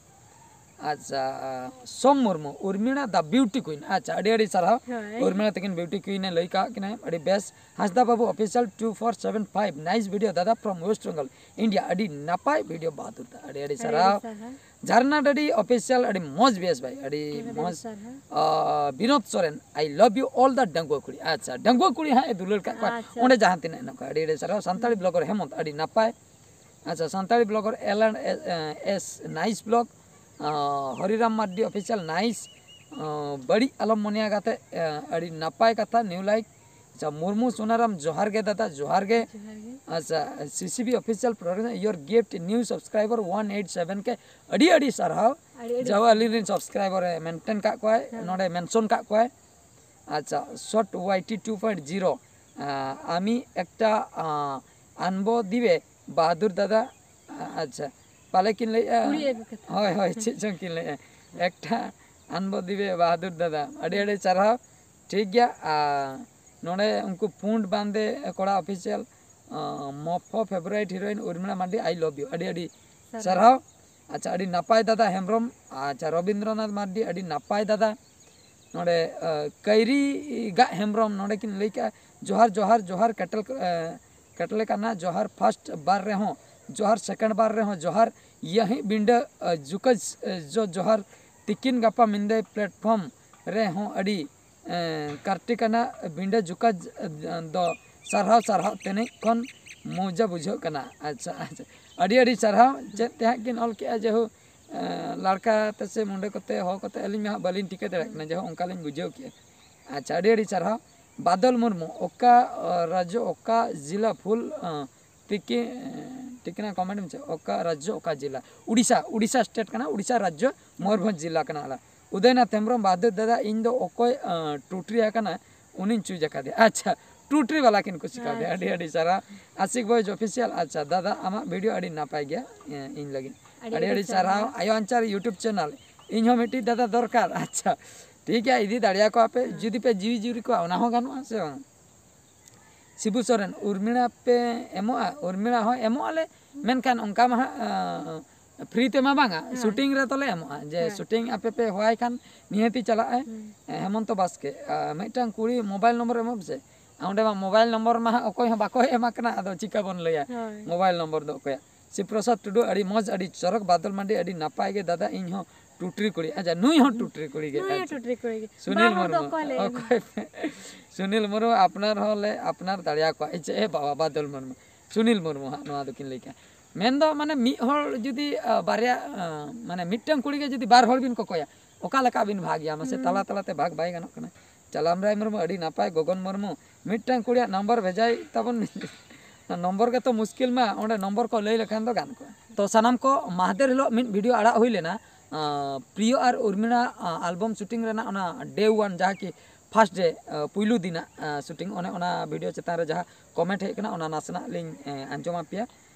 ᱟᱪᱪᱷᱟ, ᱥᱳᱢ ᱢᱩᱨᱢᱩ, ᱩᱨᱢᱤᱞᱟ the beauty queen. ᱟᱪᱪᱷᱟ, ᱟᱹᱰᱤ ᱟᱹᱰᱤ ᱥᱟᱨᱦᱟᱣ᱾ ᱦᱳᱭ᱾ ᱩᱨᱢᱤᱞᱟ ᱛᱟᱹᱠᱤᱱ beauty queen ᱮ ᱞᱟᱹᱭ ᱠᱟᱜ ᱠᱤᱱᱟᱭ, ᱟᱹᱰᱤ ᱵᱮᱥ᱾ ᱦᱟᱸᱥᱫᱟ ᱵᱟᱹᱵᱩ official two four seven five, nice video ᱫᱟᱫᱟ from West Bengal, India. ᱟᱹᱰᱤ ᱱᱟᱯᱟᱭ ᱵᱷᱤᱰᱤᱭᱳ ᱵᱟᱦᱟᱫᱩᱨ ᱫᱟ, ᱟᱹᱰᱤ ᱟᱹᱰᱤ ᱟᱹᱰᱤ ᱥᱟᱨᱦᱟᱣ᱾ ᱥᱟᱨᱦᱟᱣ᱾ ᱡᱷᱟᱨᱱᱟ ᱰᱟᱹᱰᱤ ᱚᱯᱷᱤᱥᱤᱭᱟᱞ, ᱟᱹᱰᱤ ᱢᱚᱡᱽ, ᱵᱮᱥ ᱵᱷᱟᱭ, ᱟᱹᱰᱤ ᱟᱹᱰᱤ ᱟᱹᱰᱤ ᱢᱚᱡᱽ᱾ ᱥᱟᱨᱦᱟᱣ᱾ ᱟ, Binod Soren, I love you all the ᱰᱟᱺᱜᱩᱣᱟᱹ ᱠᱩᱲᱤ᱾ ᱟᱪᱪᱷᱟ, ᱰᱟᱺᱜᱩᱣᱟᱹ ᱠᱩᱲᱤ ᱦᱟᱸᱜ ᱮ ᱫᱩᱞᱟᱹᱲ ᱠᱟᱜ ᱠᱚᱣᱟ, ᱟᱪᱪᱷᱟ᱾ ᱚᱸᱰᱮ ᱡᱟᱦᱟᱸ ᱛᱤᱱᱟᱹᱜ ᱦᱮᱱᱟᱜ ᱠᱚᱣᱟ, ᱟᱹᱰᱤ ᱟᱹᱰᱤ ᱥᱟᱨᱦᱟᱣ᱾ ᱥᱟᱱᱛᱟᱲᱤ ᱵᱞᱚᱜᱟᱨ ᱦᱮᱢᱚᱱᱛ, ᱟᱹᱰᱤ ᱱᱟᱯᱟᱭ᱾ ᱟᱪᱪᱷᱟ, Santali blogger L and S nice blog, Hariram Mardi official nice, ᱵᱟᱹᱲᱤᱡ ᱟᱞᱚᱢ ᱢᱚᱱᱮᱭᱟ ᱜᱟᱛᱮ, ᱟᱹᱰᱤ ᱱᱟᱯᱟᱭ ᱠᱟᱛᱷᱟ, ᱱᱤᱭᱩ ᱞᱟᱭᱤᱠ᱾ ᱟᱪᱪᱷᱟ, ᱢᱩᱨᱢᱩ ᱥᱩᱱᱟᱨᱟᱢ, ᱡᱚᱦᱟᱨ ᱜᱮ ᱫᱟᱫᱟ, ᱡᱚᱦᱟᱨ ᱜᱮ᱾ ᱡᱚᱦᱟᱨ ᱜᱮ᱾ ᱟᱪᱪᱷᱟ, CCB official production, your gift new subscriber one eight seven ᱠᱮ, ᱟᱹᱰᱤ ᱟᱹᱰᱤ ᱥᱟᱨᱦᱟᱣ᱾ ᱟᱹᱰᱤ ᱟᱹᱰᱤ ᱡᱟᱣ ᱥᱟᱨᱦᱟᱣ᱾ ᱟᱹᱞᱤᱧ ᱨᱮᱱ ᱥᱟᱵᱥᱠᱨᱟᱭᱵᱟᱨ ᱮ ᱢᱮᱱᱴᱮᱱ ᱠᱟᱜ ᱠᱚᱣᱟᱭ, ᱦᱮᱸ᱾ ᱱᱚᱰᱮ ᱢᱮᱱᱥᱚᱱ ᱠᱟᱜ ᱠᱚᱣᱟᱭ᱾ ᱟᱪᱪᱷᱟ, short Y T two point zero, ᱟᱸ, ᱟᱢᱤ ᱮᱠᱴᱟ, ᱟᱸ, ᱟᱱᱵᱚ ᱫᱤᱵᱮ ᱵᱟᱦᱟᱫᱩᱨ ᱫᱟᱫᱟ, ᱟᱸ, ᱟᱪᱪᱷᱟ, ᱯᱟᱞᱮ ᱠᱤᱱ ᱞᱟᱹᱭᱮᱜᱼᱟ᱾ ᱠᱩᱲᱤ ᱟᱹᱜᱩ ᱠᱟᱛᱮ᱾ ᱦᱳᱭ, ᱦᱳᱭ, ᱪᱮᱫ ᱪᱚᱝ ᱠᱤᱱ ᱞᱟᱹᱭᱮᱜᱼᱟ᱾ ᱮᱠᱴᱟ ᱟᱱᱵᱚ ᱫᱤᱵᱮ ᱵᱟᱦᱟᱫᱩᱨ ᱫᱟᱫᱟ, ᱟᱹᱰᱤ ᱟᱹᱰᱤ ᱥᱟᱨᱦᱟᱣ᱾ ᱴᱷᱤᱠ ᱜᱮᱭᱟ, ᱟᱨ ᱱᱚᱰᱮ ᱩᱱᱠᱩ ᱯᱩᱸᱰ ᱵᱟᱸᱫᱮ ᱠᱚᱲᱟ ᱚᱯᱷᱤᱥᱤᱭᱟᱞ, ᱟᱸ, ᱢᱚᱯᱷᱚ favourite heroine Urmila Mardi, I love you, ᱟᱹᱰᱤ ᱟᱹᱰᱤ ᱥᱟᱨᱦᱟᱣ᱾ ᱥᱟᱨᱦᱟᱣ᱾ ᱟᱪᱪᱷᱟ, ᱟᱹᱰᱤ ᱱᱟᱯᱟᱭ ᱫᱟᱫᱟ ᱦᱮᱢᱵᱨᱚᱢ᱾ ᱟᱪᱪᱷᱟ, ᱨᱚᱵᱤᱱᱫᱨᱚᱱᱟᱛᱷ ᱢᱟᱨᱰᱤ, ᱟᱹᱰᱤ ᱱᱟᱯᱟᱭ ᱫᱟᱫᱟ᱾ ᱱᱚᱰᱮ, ᱟᱸ, ᱠᱟᱹᱭᱨᱤ ᱜᱟᱜ ᱦᱮᱢᱵᱨᱚᱢ ᱱᱚᱰᱮ ᱠᱤᱱ ᱞᱟᱹᱭ ᱠᱮᱜᱼᱟ, ᱡᱚᱦᱟᱨ, ᱡᱚᱦᱟᱨ, ᱡᱚᱦᱟᱨ, ᱠᱮᱴᱮᱞ, ᱟᱸ, ᱠᱮᱴᱞᱮ ᱠᱟᱱᱟ, ᱡᱚᱦᱟᱨ ᱯᱷᱟᱥᱴ ᱵᱟᱨ ᱨᱮᱦᱚᱸ, ᱡᱚᱦᱟᱨ ᱥᱮᱠᱮᱱᱰ ᱵᱟᱨ ᱨᱮᱦᱚᱸ, ᱡᱚᱦᱟᱨ ᱭᱟᱹᱦᱤ ᱵᱤᱸᱰᱟᱹ, ᱟᱸ, ᱡᱩᱠᱟᱹᱡ, ᱟᱸ, ᱡᱚ, ᱡᱚᱦᱟᱨ ᱛᱤᱠᱤᱱ ᱜᱟᱯᱟ ᱢᱤᱫᱟᱹᱭ ᱯᱞᱮᱴᱯᱷᱚᱨᱢ ᱨᱮᱦᱚᱸ ᱟᱹᱰᱤ, ᱟᱸ, ᱠᱟᱨᱴᱤ ᱠᱟᱱᱟ, ᱵᱤᱸᱰᱟᱹ ᱡᱩᱠᱟᱹᱡ, ᱟᱸ, ᱫᱚ ᱥᱟᱨᱦᱟᱣ, ᱥᱟᱨᱦᱟᱣ ᱛᱮᱱᱤᱡ ᱠᱷᱚᱱ ᱢᱚᱡᱟ ᱵᱩᱡᱷᱟᱹᱜ ᱠᱟᱱᱟ᱾ ᱟᱪᱪᱷᱟ, ᱟᱪᱪᱷᱟ, ᱟᱹᱰᱤ ᱟᱹᱰᱤ ᱥᱟᱨᱦᱟᱣ᱾ ᱪᱮᱫ ᱛᱮ ᱦᱟᱸᱜ ᱠᱤᱱ ᱚᱞ ᱠᱮᱜᱼᱟ, ᱡᱮᱦᱳ, ᱟᱸ, ᱞᱟᱲᱠᱟ ᱛᱮ ᱥᱮ ᱢᱩᱸᱰᱟᱹ ᱠᱚᱛᱮ, ᱦᱚ ᱠᱚᱛᱮ, ᱟᱹᱞᱤᱧ ᱢᱟ ᱦᱟᱸᱜ ᱵᱟᱹᱞᱤᱧ ᱴᱷᱤᱠᱟᱹ ᱫᱟᱲᱮᱭᱟᱜ ᱠᱟᱱᱟ, ᱡᱮᱦᱳ ᱚᱱᱠᱟ ᱞᱤᱧ ᱵᱩᱡᱷᱟᱹᱣ ᱠᱮᱜᱼᱟ᱾ ᱟᱪᱪᱷᱟ, ᱟᱹᱰᱤ ᱟᱹᱰᱤ ᱥᱟᱨᱦᱟᱣ᱾ ᱵᱟᱫᱚᱞ ᱢᱩᱨᱢᱩ, ᱚᱠᱟ, ᱟᱸ, ᱨᱟᱡᱽᱡᱚ, ᱚᱠᱟ ᱡᱤᱞᱟ ᱯᱷᱩᱞ, ᱟᱸ, ᱛᱤᱠᱤ-, ᱴᱷᱤᱠᱟᱹᱱᱟ ᱠᱚᱢᱮᱱᱴ ᱢᱮ ᱪᱮ, ᱚᱠᱟ ᱨᱟᱡᱽᱡᱚ, ᱚᱠᱟ ᱡᱤᱞᱟ? ᱩᱰᱤᱥᱟ, ᱩᱰᱤᱥᱟ ᱥᱴᱮᱴ ᱠᱟᱱᱟ, ᱩᱰᱤᱥᱟ ᱨᱟᱡᱽᱡᱚ, ᱢᱚᱭᱩᱨᱵᱷᱚᱸᱡᱽ ᱡᱤᱞᱟ ᱠᱟᱱᱟ ᱟᱞᱮ᱾ ᱩᱫᱚᱭᱱᱟᱛᱷ ᱦᱮᱢᱵᱨᱚᱢ, ᱵᱟᱦᱟᱫᱩᱨ ᱫᱟᱫᱟ, ᱤᱧ ᱫᱚ ᱚᱠᱚᱭ, ᱟᱸ, ᱴᱩᱴᱨᱤ ᱟᱠᱟᱱᱟ, ᱩᱱᱤᱧ ᱪᱩᱡᱽ ᱟᱠᱟᱫᱮᱭᱟ᱾ ᱟᱪᱪᱷᱟ, ᱴᱩᱴᱨᱤ ᱵᱟᱞᱟ ᱠᱤᱱ ᱠᱩᱥᱤ ᱠᱟᱣᱫᱮᱭᱟ᱾ ᱟᱹᱰᱤ ᱟᱪᱪᱷᱟ᱾ ᱟᱹᱰᱤ ᱥᱟᱨᱦᱟᱣ᱾ ᱟᱥᱤᱠ ᱵᱚᱭᱮᱡᱽ ᱚᱯᱷᱤᱥᱤᱭᱟᱞ, ᱟᱪᱪᱷᱟ, ᱫᱟᱫᱟ, ᱟᱢᱟᱜ ᱵᱷᱤᱰᱤᱭᱳ ᱟᱹᱰᱤ ᱱᱟᱯᱟᱭ ᱜᱮᱭᱟ, ᱮᱸ, ᱤᱧ ᱞᱟᱹᱜᱤᱫ᱾ ᱟᱹᱰᱤ ᱟᱹᱰᱤ ᱟᱹᱰᱤ ᱟᱹᱰᱤ ᱥᱟᱨᱦᱟᱣ᱾ ᱥᱟᱨᱦᱟᱣ᱾ ᱟᱭᱳ ᱟᱧᱪᱟᱨ YouTube ᱪᱮᱱᱮᱞ, ᱤᱧ ᱦᱚᱸ ᱢᱤᱫᱴᱤᱡ ᱫᱟᱫᱟ ᱫᱚᱨᱠᱟᱨ᱾ ᱟᱪᱪᱷᱟ, ᱴᱷᱤᱠ ᱜᱮᱭᱟ, ᱤᱫᱤ ᱫᱟᱲᱮᱭᱟᱠᱚᱣᱟ ᱯᱮ, ᱦᱮᱸ᱾ ᱡᱩᱫᱤ ᱯᱮ ᱡᱤᱣᱤ ᱡᱩᱨᱤ ᱠᱚᱣᱟ, ᱚᱱᱟ ᱦᱚᱸ ᱜᱟᱱᱚᱜᱼᱟ, ᱥᱮ ᱵᱟᱝ? ᱥᱤᱵᱩ ᱥᱚᱨᱮᱱ, ᱩᱨᱢᱤᱞᱟ ᱯᱮ ᱮᱢᱚᱜᱼᱟ? ᱩᱨᱢᱤᱞᱟ ᱦᱚᱸ ᱮᱢᱚᱜ ᱟᱞᱮ, ᱢᱮᱱᱠᱷᱟᱱ ᱚᱱᱠᱟ ᱢᱟ ᱦᱟᱸᱜ, ᱟᱸ, ᱯᱷᱨᱤ ᱛᱮᱢᱟ ᱵᱟᱝᱟ, ᱦᱳᱭ᱾ ᱥᱩᱴᱤᱝ ᱨᱮ ᱛᱚᱞᱮ ᱮᱢᱚᱜᱼᱟ, ᱡᱮ ᱦᱳᱭ᱾ ᱥᱩᱴᱤᱝ ᱟᱯᱮ ᱯᱮ ᱦᱚᱦᱚᱣᱟᱭ ᱠᱷᱟᱱ ᱱᱤᱦᱟᱹᱛᱤ ᱪᱟᱞᱟᱜᱼᱟᱭ᱾ ᱦᱩᱸ᱾ ᱮ, ᱦᱮᱢᱚᱱᱛᱚ ᱵᱟᱥᱠᱮ, ᱟ, ᱢᱤᱫᱴᱟᱝ ᱠᱩᱲᱤ ᱢᱳᱵᱟᱭᱤᱞ ᱱᱚᱢᱵᱚᱨ ᱮᱢᱚᱜ ᱢᱮᱥᱮ᱾ ᱟ, ᱚᱸᱰᱮ ᱢᱟ ᱢᱳᱵᱟᱭᱤᱞ ᱱᱚᱢᱵᱚᱨ ᱢᱟ ᱦᱟᱸᱜ ᱚᱠᱚᱭ ᱦᱚᱸ ᱵᱟᱠᱚ ᱮᱢ ᱟᱠᱟᱱᱟ, ᱟᱫᱚ ᱪᱤᱠᱟ ᱵᱚᱱ ᱞᱟᱹᱭᱟ ᱦᱳᱭ᱾ ᱢᱳᱵᱟᱭᱤᱞ ᱱᱚᱢᱵᱚᱨ ᱫᱚ ᱚᱠᱚᱭᱟᱜ? ᱥᱤᱵ ᱯᱨᱚᱥᱟᱫᱽ ᱴᱩᱰᱩ, ᱟᱹᱰᱤ ᱢᱚᱡᱽ, ᱟᱹᱰᱤ ᱪᱚᱨᱚᱠ, ᱵᱟᱫᱚᱞ ᱢᱟᱱᱰᱤ, ᱟᱹᱰᱤ ᱱᱟᱯᱟᱭ ᱜᱮ ᱫᱟᱫᱟ, ᱤᱧ ᱦᱚᱸ ᱴᱩᱴᱨᱤ ᱠᱩᱲᱤ᱾ ᱟᱪᱪᱷᱟ, ᱱᱩᱭ ᱦᱚᱸ ᱴᱩᱴᱨᱤ ᱠᱩᱲᱤ ᱜᱮ᱾ ᱱᱩᱭ ᱦᱚᱸ ᱟᱪᱪᱷᱟ᱾ ᱴᱩᱴᱨᱤ ᱠᱩᱲᱤ ᱜᱮ᱾ ᱥᱩᱱᱤᱞ ᱵᱟᱱᱟ ᱦᱚᱲ ᱫᱚ ᱢᱩᱨᱢᱩ᱾ ᱚᱠᱚᱭ ᱞᱮ ᱮᱢᱟ? ᱚᱠᱚᱭ ᱯᱮ? ᱥᱩᱱᱤᱞ ᱢᱩᱨᱢᱩ, ᱟᱯᱱᱟᱨ ᱦᱚᱸᱞᱮ ᱟᱯᱱᱟᱨ ᱫᱟᱲᱮᱭᱟᱠᱚᱣᱟ᱾ ᱮ, ᱪᱮ, ᱮ ᱵᱟᱵᱟ, ᱵᱟᱫᱚᱞ ᱢᱩᱨᱢᱩ᱾ ᱥᱩᱱᱤᱞ ᱢᱩᱨᱢᱩ ᱦᱟᱸᱜ ᱱᱚᱣᱟ ᱫᱚᱠᱤᱱ ᱞᱟᱹᱭ ᱠᱮᱜᱼᱟ᱾ ᱢᱮᱱᱫᱚ ᱢᱟᱱᱮ ᱢᱤᱫ ᱦᱚᱲ ᱡᱩᱫᱤ ᱟ, ᱵᱟᱨᱭᱟ ᱟ, ᱢᱟᱱᱮ ᱢᱤᱫᱴᱟᱝ ᱠᱩᱲᱤ ᱜᱮ ᱡᱩᱫᱤ ᱵᱟᱨ ᱦᱚᱲ ᱵᱤᱱ ᱠᱚᱠᱚᱭᱟ, ᱚᱠᱟ ᱞᱮᱠᱟ ᱵᱤᱱ ᱵᱷᱟᱜᱽ ᱜᱮᱭᱟ ᱢᱟᱥᱮ? ᱛᱟᱞᱟ ᱛᱟᱞᱟᱛᱮ ᱵᱷᱟᱜᱽ ᱵᱟᱭ ᱜᱟᱱᱚᱜ ᱠᱟᱱᱟ᱾ ᱪᱟᱞᱟᱢ ᱨᱟᱭ ᱢᱩᱨᱢᱩ ᱟᱹᱰᱤ ᱱᱟᱯᱟᱭ, ᱜᱚᱜᱚᱱ ᱢᱩᱨᱢᱩ ᱢᱤᱫᱴᱟᱝ ᱠᱩᱲᱤᱭᱟᱜ ᱱᱚᱢᱵᱚᱨ ᱵᱷᱮᱡᱟᱭ ᱛᱟᱵᱚᱱ᱾ ᱱᱚᱢᱵᱚᱨ ᱜᱮᱛᱚ ᱢᱩᱥᱠᱤᱞ ᱢᱟ, ᱚᱸᱰᱮ ᱱᱚᱢᱵᱚᱨ ᱠᱚ ᱞᱟᱹᱭ ᱞᱮᱠᱷᱟᱱ ᱫᱚ ᱜᱟᱱ ᱠᱚᱜᱼᱟ᱾ ᱛᱚ ᱥᱟᱱᱟᱢ ᱠᱚ ᱢᱟᱦᱫᱮᱨ ᱦᱤᱞᱳᱜ ᱢᱤᱫ ᱵᱷᱤᱰᱤᱭᱳ ᱟᱲᱟᱜ ᱦᱩᱭ ᱞᱮᱱᱟ, ᱟ, ᱯᱨᱤᱭᱚ ᱟᱨ ᱩᱨᱢᱤᱞᱟ ᱟ, ᱟᱞᱵᱚᱢ ᱥᱩᱴᱤᱝ ᱨᱮᱱᱟᱜ ᱚᱱᱟ ᱰᱮ ᱳᱣᱟᱱ, ᱡᱟᱦᱟᱸ ᱠᱤ ᱯᱷᱟᱥᱴ ᱰᱮ ᱟ, ᱯᱩᱭᱞᱩ ᱫᱤᱱᱟᱜ ᱟ, ᱥᱩᱴᱤᱝ, ᱚᱱᱮ ᱚᱱᱟ ᱵᱷᱤᱰᱤᱭᱳ ᱪᱮᱛᱟᱱ ᱨᱮ ᱡᱟᱦᱟᱸ ᱠᱚᱢᱮᱱᱴ ᱦᱮᱡ ᱟᱠᱟᱱᱟ, ᱚᱱᱟ ᱱᱟᱥᱮᱱᱟᱜ ᱞᱤᱧ ᱮ, ᱟᱸᱡᱚᱢ ᱟᱯᱮᱭᱟ᱾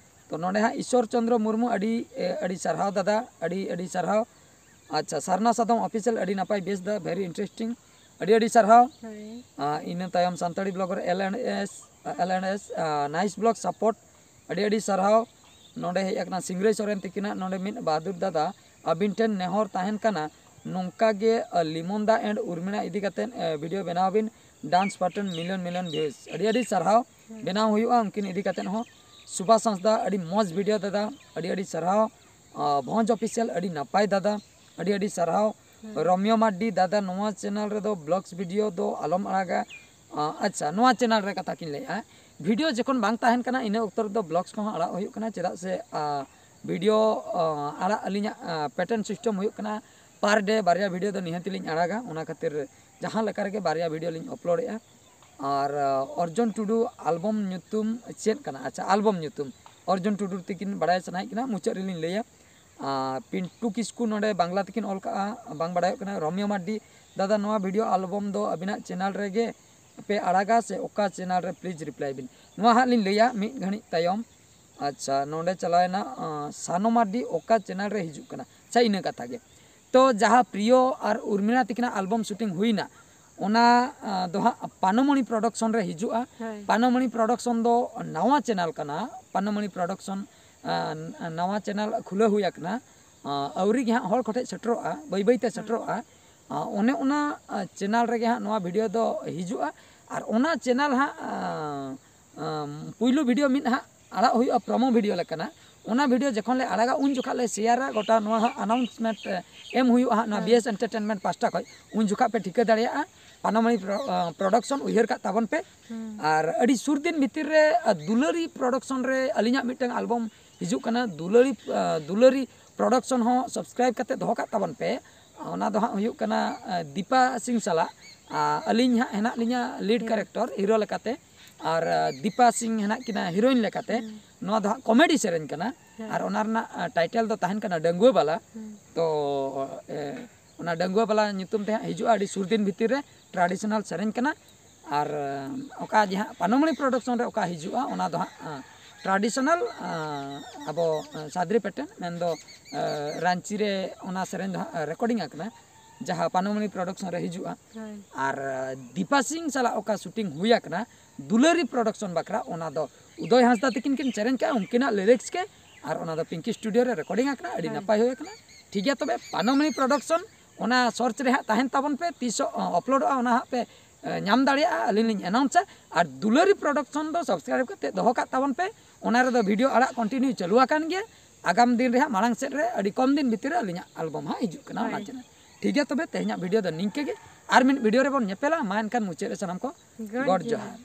ᱛᱚ ᱱᱚᱰᱮ ᱦᱟᱸᱜ ᱤᱥᱚᱨ ᱪᱚᱱᱫᱨᱚ ᱢᱩᱨᱢᱩ, ᱟᱹᱰᱤ ᱮ, ᱟᱹᱰᱤ ᱥᱟᱨᱦᱟᱣ ᱫᱟᱫᱟ, ᱟᱹᱰᱤ ᱟᱹᱰᱤ ᱥᱟᱨᱦᱟᱣ᱾ ᱟᱪᱪᱷᱟ, ᱥᱟᱨᱱᱟ ᱥᱟᱫᱚᱢ ᱚᱯᱷᱤᱥᱤᱭᱟᱞ, ᱟᱹᱰᱤ ᱱᱟᱯᱟᱭ, ᱵᱮᱥ ᱫᱟ, ᱵᱷᱮᱨᱤ ᱤᱱᱴᱟᱨᱮᱥᱴᱤᱝ, ᱟᱹᱰᱤ ᱟᱹᱰᱤ ᱥᱟᱨᱦᱟᱣ᱾ ᱦᱳᱭ᱾ ᱟ, ᱤᱱᱟᱹ ᱛᱟᱭᱚᱢ Santali blogger L and S, L and S, ᱟ, ᱱᱟᱭᱤᱥ ᱵᱞᱚᱜ ᱥᱟᱯᱳᱨᱴ, ᱟᱹᱰᱤ ᱟᱹᱰᱤ ᱥᱟᱨᱦᱟᱣ᱾ ᱱᱚᱰᱮ ᱦᱮᱡ ᱟᱠᱟᱱᱟ ᱥᱤᱝᱨᱟᱹᱭ ᱥᱚᱨᱮᱱ ᱛᱤᱠᱤᱱᱟᱜ, ᱱᱚᱰᱮ ᱢᱤᱫ ᱵᱟᱦᱟᱫᱩᱨ ᱫᱟᱫᱟ, ᱟᱹᱵᱤᱱ ᱴᱷᱮᱱ ᱱᱮᱦᱚᱨ ᱛᱟᱦᱮᱱ ᱠᱟᱱᱟ, ᱱᱚᱝᱠᱟ ᱜᱮ ᱟ, ᱞᱤᱢᱚᱱ ᱫᱟ ᱮᱱᱰ ᱩᱨᱢᱤᱞᱟ ᱤᱫᱤ ᱠᱟᱛᱮᱫ ᱮ, ᱵᱷᱤᱰᱤᱭᱳ ᱵᱮᱱᱟᱣ ᱵᱤᱱ, ᱰᱟᱱᱥ ᱯᱟᱴᱚᱱ ᱢᱤᱞᱤᱭᱚᱱ ᱢᱤᱞᱤᱭᱚᱱ ᱵᱷᱤᱭᱩᱡᱽ᱾ ᱟᱹᱰᱤ ᱟᱹᱰᱤ ᱥᱟᱨᱦᱟᱣ᱾ ᱵᱮᱱᱟᱣ ᱦᱩᱭᱩᱜᱼᱟ ᱩᱱᱠᱤᱱ ᱤᱫᱤ ᱠᱟᱛᱮᱫ ᱦᱚᱸ᱾ ᱥᱩᱵᱷᱟᱥ ᱦᱟᱸᱥᱫᱟ, ᱟᱹᱰᱤ ᱢᱚᱡᱽ ᱵᱷᱤᱰᱤᱭᱳ ᱫᱟᱫᱟ, ᱟᱹᱰᱤ ᱟᱹᱰᱤ ᱥᱟᱨᱦᱟᱣ᱾ ᱟ, ᱵᱷᱚᱸᱡᱽ ᱚᱯᱷᱤᱥᱤᱭᱟᱞ, ᱟᱹᱰᱤ ᱱᱟᱯᱟᱭ ᱫᱟᱫᱟ, ᱟᱹᱰᱤ ᱟᱹᱰᱤ ᱥᱟᱨᱦᱟᱣ᱾ ᱨᱚᱢᱤᱭᱚ ᱢᱟᱨᱰᱤ, ᱫᱟᱫᱟ ᱱᱚᱣᱟ ᱪᱮᱱᱮᱞ ᱨᱮᱫᱚ ᱵᱞᱚᱜᱥ ᱵᱷᱤᱰᱤᱭᱳ ᱫᱚ ᱟᱞᱚᱢ ᱟᱲᱟᱜᱟ᱾ ᱟ, ᱟᱪᱪᱷᱟ, ᱱᱚᱣᱟ ᱪᱮᱱᱮᱞ ᱨᱮ ᱠᱟᱛᱷᱟ ᱠᱤᱱ ᱞᱟᱹᱭᱮᱫᱼᱟ, ᱵᱷᱤᱰᱤᱭᱳ ᱡᱚᱠᱷᱚᱱ ᱵᱟᱝ ᱛᱟᱦᱮᱱ ᱠᱟᱱᱟ, ᱤᱱᱟᱹ ᱚᱠᱛᱚ ᱨᱮᱫᱚ ᱵᱞᱚᱜᱥ ᱠᱚᱦᱚᱸ ᱟᱲᱟᱜ ᱦᱩᱭᱩᱜ ᱠᱟᱱᱟ, ᱪᱮᱫᱟᱜ ᱥᱮ ᱟ, ᱵᱷᱤᱰᱤᱭᱳ ᱟ, ᱟᱲᱟᱜ ᱟᱹᱞᱤᱧᱟᱜ ᱟ, ᱯᱮᱴᱟᱨᱱ ᱥᱤᱥᱴᱮᱢ ᱦᱩᱭᱩᱜ ᱠᱟᱱᱟ, ᱯᱟᱨ ᱰᱮ ᱵᱟᱨᱭᱟ ᱵᱷᱤᱰᱤᱭᱳ ᱫᱚ ᱱᱤᱦᱟᱹᱛ ᱞᱤᱧ ᱟᱲᱟᱜᱟ, ᱚᱱᱟ ᱠᱷᱟᱹᱛᱤᱨ ᱡᱟᱦᱟᱸ ᱞᱮᱠᱟ ᱨᱮᱜᱮ ᱵᱟᱨᱭᱟ ᱵᱷᱤᱰᱤᱭᱳ ᱞᱤᱧ ᱟᱯᱞᱳᱰᱮᱜᱼᱟ᱾ ᱟᱨ ᱟ, ᱚᱨᱡᱚᱱ ᱴᱩᱰᱩ ᱟᱞᱵᱚᱢ ᱧᱩᱛᱩᱢ ᱪᱮᱫ ᱠᱟᱱᱟ? ᱟᱪᱪᱷᱟ, ᱟᱞᱵᱚᱢ ᱧᱩᱛᱩᱢ ᱚᱨᱡᱚᱱ ᱴᱩᱰᱩ ᱛᱤᱠᱤᱱ ᱵᱟᱲᱟᱭ ᱥᱟᱱᱟᱭᱮᱫ ᱠᱤᱱᱟ, ᱢᱩᱪᱟᱹᱫ ᱨᱮᱞᱤᱧ ᱞᱟᱹᱭᱟ᱾ ᱟ, ᱯᱤᱱᱴᱩ ᱠᱤᱥᱠᱩ ᱱᱚᱰᱮ ᱵᱟᱝᱞᱟ ᱛᱮᱠᱤᱱ ᱚᱞ ᱠᱟᱜᱼᱟ, ᱵᱟᱝ ᱵᱟᱲᱟᱭᱚᱜ ᱠᱟᱱᱟ᱾ ᱨᱚᱢᱤᱭᱚ ᱢᱟᱨᱰᱤ, ᱫᱟᱫᱟ ᱱᱚᱣᱟ ᱵᱷᱤᱰᱤᱭᱳ ᱟᱞᱵᱚᱢ ᱫᱚ ᱟᱹᱵᱤᱱᱟᱜ ᱪᱮᱱᱮᱞ ᱨᱮᱜᱮ ᱯᱮ ᱟᱲᱟᱜᱟ ᱥᱮ ᱚᱠᱟ ᱪᱮᱱᱮᱞ ᱨᱮ? ᱯᱞᱤᱡᱽ ᱨᱤᱯᱞᱟᱭ ᱵᱤᱱ᱾ ᱱᱚᱣᱟ ᱦᱟᱸᱜ ᱞᱤᱧ ᱞᱟᱹᱭᱟ ᱢᱤᱫ ᱜᱷᱟᱹᱲᱤᱡ ᱛᱟᱭᱚᱢ᱾ ᱟᱪᱪᱷᱟ, ᱱᱚᱰᱮ ᱪᱟᱞᱟᱣᱮᱱᱟ, ᱟ, ᱥᱟᱱᱚ ᱢᱟᱨᱰᱤ ᱚᱠᱟ ᱪᱮᱱᱮᱞ ᱨᱮ ᱦᱤᱡᱩᱜ ᱠᱟᱱᱟ? ᱟᱪᱪᱷᱟ, ᱤᱱᱟᱹ ᱠᱟᱛᱷᱟ ᱜᱮ᱾ ᱛᱚ ᱡᱟᱦᱟᱸ ᱯᱨᱤᱭᱚ ᱟᱨ ᱩᱨᱢᱤᱞᱟ ᱛᱤᱠᱤᱱᱟᱜ ᱟᱞᱵᱚᱢ ᱥᱩᱴᱤᱝ ᱦᱩᱭᱱᱟ, ᱚᱱᱟ ᱟ, ᱫᱚ ᱦᱟᱸᱜ ᱯᱟᱱᱚᱢᱚᱬᱤ ᱯᱨᱚᱰᱟᱠᱥᱚᱱ ᱨᱮ ᱦᱤᱡᱩᱜᱼᱟ᱾ ᱦᱳᱭ᱾ ᱯᱟᱱᱚᱢᱚᱬᱤ ᱯᱨᱚᱰᱟᱠᱥᱚᱱ ᱫᱚ ᱱᱟᱣᱟ ᱪᱮᱱᱮᱞ ᱠᱟᱱᱟ᱾ ᱯᱟᱱᱚᱢᱚᱬᱤ ᱯᱨᱚᱰᱟᱠᱥᱚᱱ ᱟ, ᱱᱟᱣᱟ ᱪᱮᱱᱮᱞ ᱠᱷᱩᱞᱟᱹᱣ ᱦᱩᱭ ᱟᱠᱟᱱᱟ᱾ ᱟ, ᱟᱹᱣᱨᱤ ᱜᱮ ᱦᱟᱸᱜ ᱦᱚᱲ ᱠᱚᱴᱷᱮᱡ ᱥᱮᱴᱮᱨᱚᱜᱼᱟ, ᱵᱟᱹᱭ ᱵᱟᱹᱭ ᱛᱮ ᱥᱮᱴᱮᱨᱚᱜᱼᱟ᱾ ᱟ, ᱚᱱᱮ ᱚᱱᱟ ᱟ, ᱪᱮᱱᱮᱞ ᱨᱮᱜᱮ ᱦᱟᱸᱜ ᱱᱚᱣᱟ ᱵᱷᱤᱰᱤᱭᱳ ᱫᱚ ᱦᱤᱡᱩᱜᱼᱟ᱾ ᱟᱨ ᱚᱱᱟ ᱪᱮᱱᱮᱞ ᱦᱟᱸᱜ ᱟ, ᱟᱢ, ᱯᱩᱭᱞᱩ ᱵᱷᱤᱰᱤᱭᱳ ᱢᱤᱫ ᱦᱟᱸᱜ ᱟᱲᱟᱜ ᱦᱩᱭᱩᱜᱼᱟ, ᱯᱨᱚᱢᱳ ᱵᱷᱤᱰᱤᱭᱳ ᱞᱮᱠᱟᱱᱟᱜ᱾ ᱚᱱᱟ ᱵᱷᱤᱰᱤᱭᱳ ᱡᱚᱠᱷᱚᱱ ᱞᱮ ᱟᱲᱟᱜᱟ, ᱩᱱ ᱡᱚᱠᱷᱟᱜ ᱞᱮ ᱥᱮᱭᱟᱨᱟ, ᱜᱚᱴᱟ ᱱᱚᱣᱟ ᱦᱟᱸᱜ ᱟᱱᱟᱣᱩᱱᱥᱢᱮᱱᱴ ᱮᱢ ᱦᱩᱭᱩᱜᱼᱟ ᱦᱟᱸᱜ ᱱᱚᱣᱟ ᱦᱮᱸ᱾ ᱵᱤ ᱮᱥ ᱮᱱᱴᱟᱨᱴᱮᱱᱢᱮᱱᱴ ᱯᱟᱥᱴᱟ ᱠᱷᱚᱡ᱾ ᱩᱱ ᱡᱚᱠᱷᱟᱜ ᱯᱮ ᱴᱷᱤᱠᱟᱹ ᱫᱟᱲᱮᱭᱟᱜᱼᱟ᱾ ᱯᱟᱱᱟᱢᱟᱹᱲᱤ ᱯᱨᱚ-, ᱟ, ᱯᱨᱚᱰᱟᱠᱥᱚᱱ, ᱩᱭᱦᱟᱹᱨ ᱠᱟᱜ ᱛᱟᱵᱚᱱ ᱯᱮ᱾ ᱦᱩᱸ᱾ ᱟᱨ ᱟᱹᱰᱤ ᱥᱩᱨ ᱫᱤᱱ ᱵᱷᱤᱛᱤᱨ ᱨᱮ, ᱟ, ᱫᱩᱞᱟᱹᱲᱤ ᱯᱨᱚᱰᱟᱠᱥᱚᱱ ᱨᱮ ᱟᱹᱞᱤᱧᱟᱜ ᱢᱤᱫᱴᱟᱝ ᱟᱞᱵᱚᱢ ᱦᱤᱡᱩᱜ ᱠᱟᱱᱟ ᱫᱩᱞᱟᱹᱲᱤ, ᱟᱸ, ᱫᱩᱞᱟᱹᱲᱤ production ᱦᱚᱸ subscribe ᱠᱟᱛᱮ ᱫᱚᱦᱚ ᱠᱟᱜ ᱛᱟᱵᱚᱱ ᱯᱮ᱾ ᱚᱱᱟ ᱫᱚ ᱦᱟᱸᱜ ᱦᱩᱭᱩᱜ ᱠᱟᱱᱟ, ᱟᱸ, ᱫᱤᱯᱟ ᱥᱤᱝ ᱥᱟᱞᱟᱜ, ᱟᱸ, ᱟᱹᱞᱤᱧ ᱦᱟᱸᱜ ᱦᱮᱱᱟᱜ ᱞᱤᱧᱟ lead character hero ᱞᱮᱠᱟᱛᱮ, ᱟᱨ, ᱟᱸ, ᱫᱤᱯᱟ ᱥᱤᱝ ᱦᱮᱱᱟᱜ ᱠᱤᱱᱟ heroine ᱞᱮᱠᱟᱛᱮ᱾ ᱱᱚᱣᱟ ᱫᱚ ᱦᱟᱸᱜ comedy ᱥᱮᱨᱮᱧ ᱠᱟᱱᱟ᱾ ᱟᱨ ᱚᱱᱟ ᱨᱮᱱᱟᱜ, ᱟᱸ, title ᱫᱚ ᱛᱟᱦᱮᱱ ᱠᱟᱱᱟ ᱰᱟᱺᱜᱩᱣᱟᱹ ᱵᱟᱞᱟ᱾ ᱛᱚ, ᱮ, ᱚᱱᱟ ᱰᱟᱺᱜᱩᱣᱟᱹ ᱵᱟᱞᱟ ᱧᱩᱛᱩᱢ ᱛᱮ ᱦᱟᱸᱜ ᱦᱤᱡᱩᱜᱼᱟ, ᱟᱹᱰᱤ ᱥᱩᱨ ᱫᱤᱱ ᱵᱷᱤᱛᱤᱨ ᱨᱮ traditional ᱥᱮᱨᱮᱧ ᱠᱟᱱᱟ᱾ ᱟᱨ, ᱮ, ᱚᱠᱟ ᱡᱮ ᱦᱟᱸᱜ ᱯᱟᱱᱚᱢᱚᱬᱤ production ᱨᱮ ᱚᱠᱟ ᱦᱤᱡᱩᱜᱼᱟ, ᱚᱱᱟ ᱫᱚ ᱦᱟᱸᱜ, ᱮ, traditional, ᱮ, ᱟᱵᱚ, ᱮ, ᱥᱟᱫᱽᱨᱤ ᱯᱮᱴᱮᱱ ᱢᱮᱱᱫᱚ, ᱮ, ᱨᱟᱺᱪᱤ ᱨᱮ ᱚᱱᱟ ᱥᱮᱨᱮᱧ ᱫᱚ ᱦᱟᱸᱜ recording ᱟᱠᱟᱱᱟ, ᱡᱟᱦᱟᱸ ᱯᱟᱱᱚᱢᱚᱬᱤ production ᱨᱮ ᱦᱤᱡᱩᱜᱼᱟ᱾ ᱟᱨ, ᱮ, ᱫᱤᱯᱟ ᱥᱤᱝ ᱥᱟᱞᱟᱜ ᱚᱠᱟ shooting ᱦᱩᱭ ᱟᱠᱟᱱᱟ ᱫᱩᱞᱟᱹᱨᱤ production ᱵᱟᱠᱷᱨᱟ, ᱚᱱᱟ ᱫᱚ ᱩᱫᱚᱭ ᱦᱟᱸᱥᱫᱟ ᱛᱟᱹᱠᱤᱱ ᱠᱤᱱ ᱥᱮᱨᱮᱧ ᱠᱟᱜᱼᱟ, ᱩᱱᱠᱤᱱᱟᱜ lyrics ᱜᱮ, ᱟᱨ ᱚᱱᱟ ᱫᱚ ᱯᱤᱝᱠᱤ studio ᱨᱮ recording ᱟᱠᱟᱱᱟ, ᱟᱹᱰᱤ ᱱᱟᱯᱟᱭ ᱦᱩᱭ ᱟᱠᱟᱱᱟ᱾ ᱴᱷᱤᱠ ᱜᱮᱭᱟ, ᱛᱚᱵᱮ ᱯᱟᱱᱚᱢᱚᱬᱤ production ᱚᱱᱟ search ᱨᱮ ᱦᱟᱸᱜ ᱛᱟᱦᱮᱱ ᱛᱟᱵᱚᱱ ᱯᱮ, ᱛᱤᱥᱚᱜ, ᱚ, uploadᱚᱜᱼᱟ, ᱚᱱᱟ ᱦᱟᱸᱜ ᱯᱮ, ᱮ, ᱧᱟᱢ ᱫᱟᱲᱮᱭᱟᱜᱼᱟ, ᱟᱹᱞᱤᱧ ᱞᱤᱧ announceᱟ᱾ ᱟᱨ ᱫᱩᱞᱟᱹᱨᱤ production ᱫᱚ subscribe ᱠᱟᱛᱮ ᱫᱚᱦᱚ ᱠᱟᱜ ᱛᱟᱵᱚᱱ ᱯᱮ, ᱚᱱᱟ ᱨᱮᱫᱚ video ᱟᱲᱟᱜ continue ᱪᱟᱹᱞᱩ ᱟᱠᱟᱱ ᱜᱮᱭᱟ᱾ ᱟᱜᱟᱢ ᱫᱤᱱ ᱨᱮ ᱦᱟᱸᱜ ᱢᱟᱲᱟᱝ ᱥᱮᱫ ᱨᱮ ᱟᱹᱰᱤ ᱠᱚᱢ ᱫᱤᱱ ᱵᱷᱤᱛᱤᱨ ᱨᱮ ᱟᱹᱞᱤᱧᱟᱜ album ᱦᱟᱸᱜ ᱦᱤᱡᱩᱜ ᱠᱟᱱᱟ ᱚᱱᱟ channel᱾ ᱴᱷᱤᱠ ᱜᱮᱭᱟ, ᱛᱚᱵᱮ ᱛᱮᱦᱮᱧᱟᱜ video ᱫᱚ ᱱᱤᱝᱠᱟᱹ ᱜᱮ, ᱟᱨ ᱢᱤᱫ video ᱨᱮᱵᱚᱱ ᱧᱮᱯᱮᱞᱟ᱾ ᱢᱟ ᱮᱱᱠᱷᱟᱱ ᱢᱩᱪᱟᱹᱫ ᱨᱮ ᱥᱟᱱᱟᱢ ᱠᱚ ᱜᱚᱰ ᱡᱚᱦᱟᱨ᱾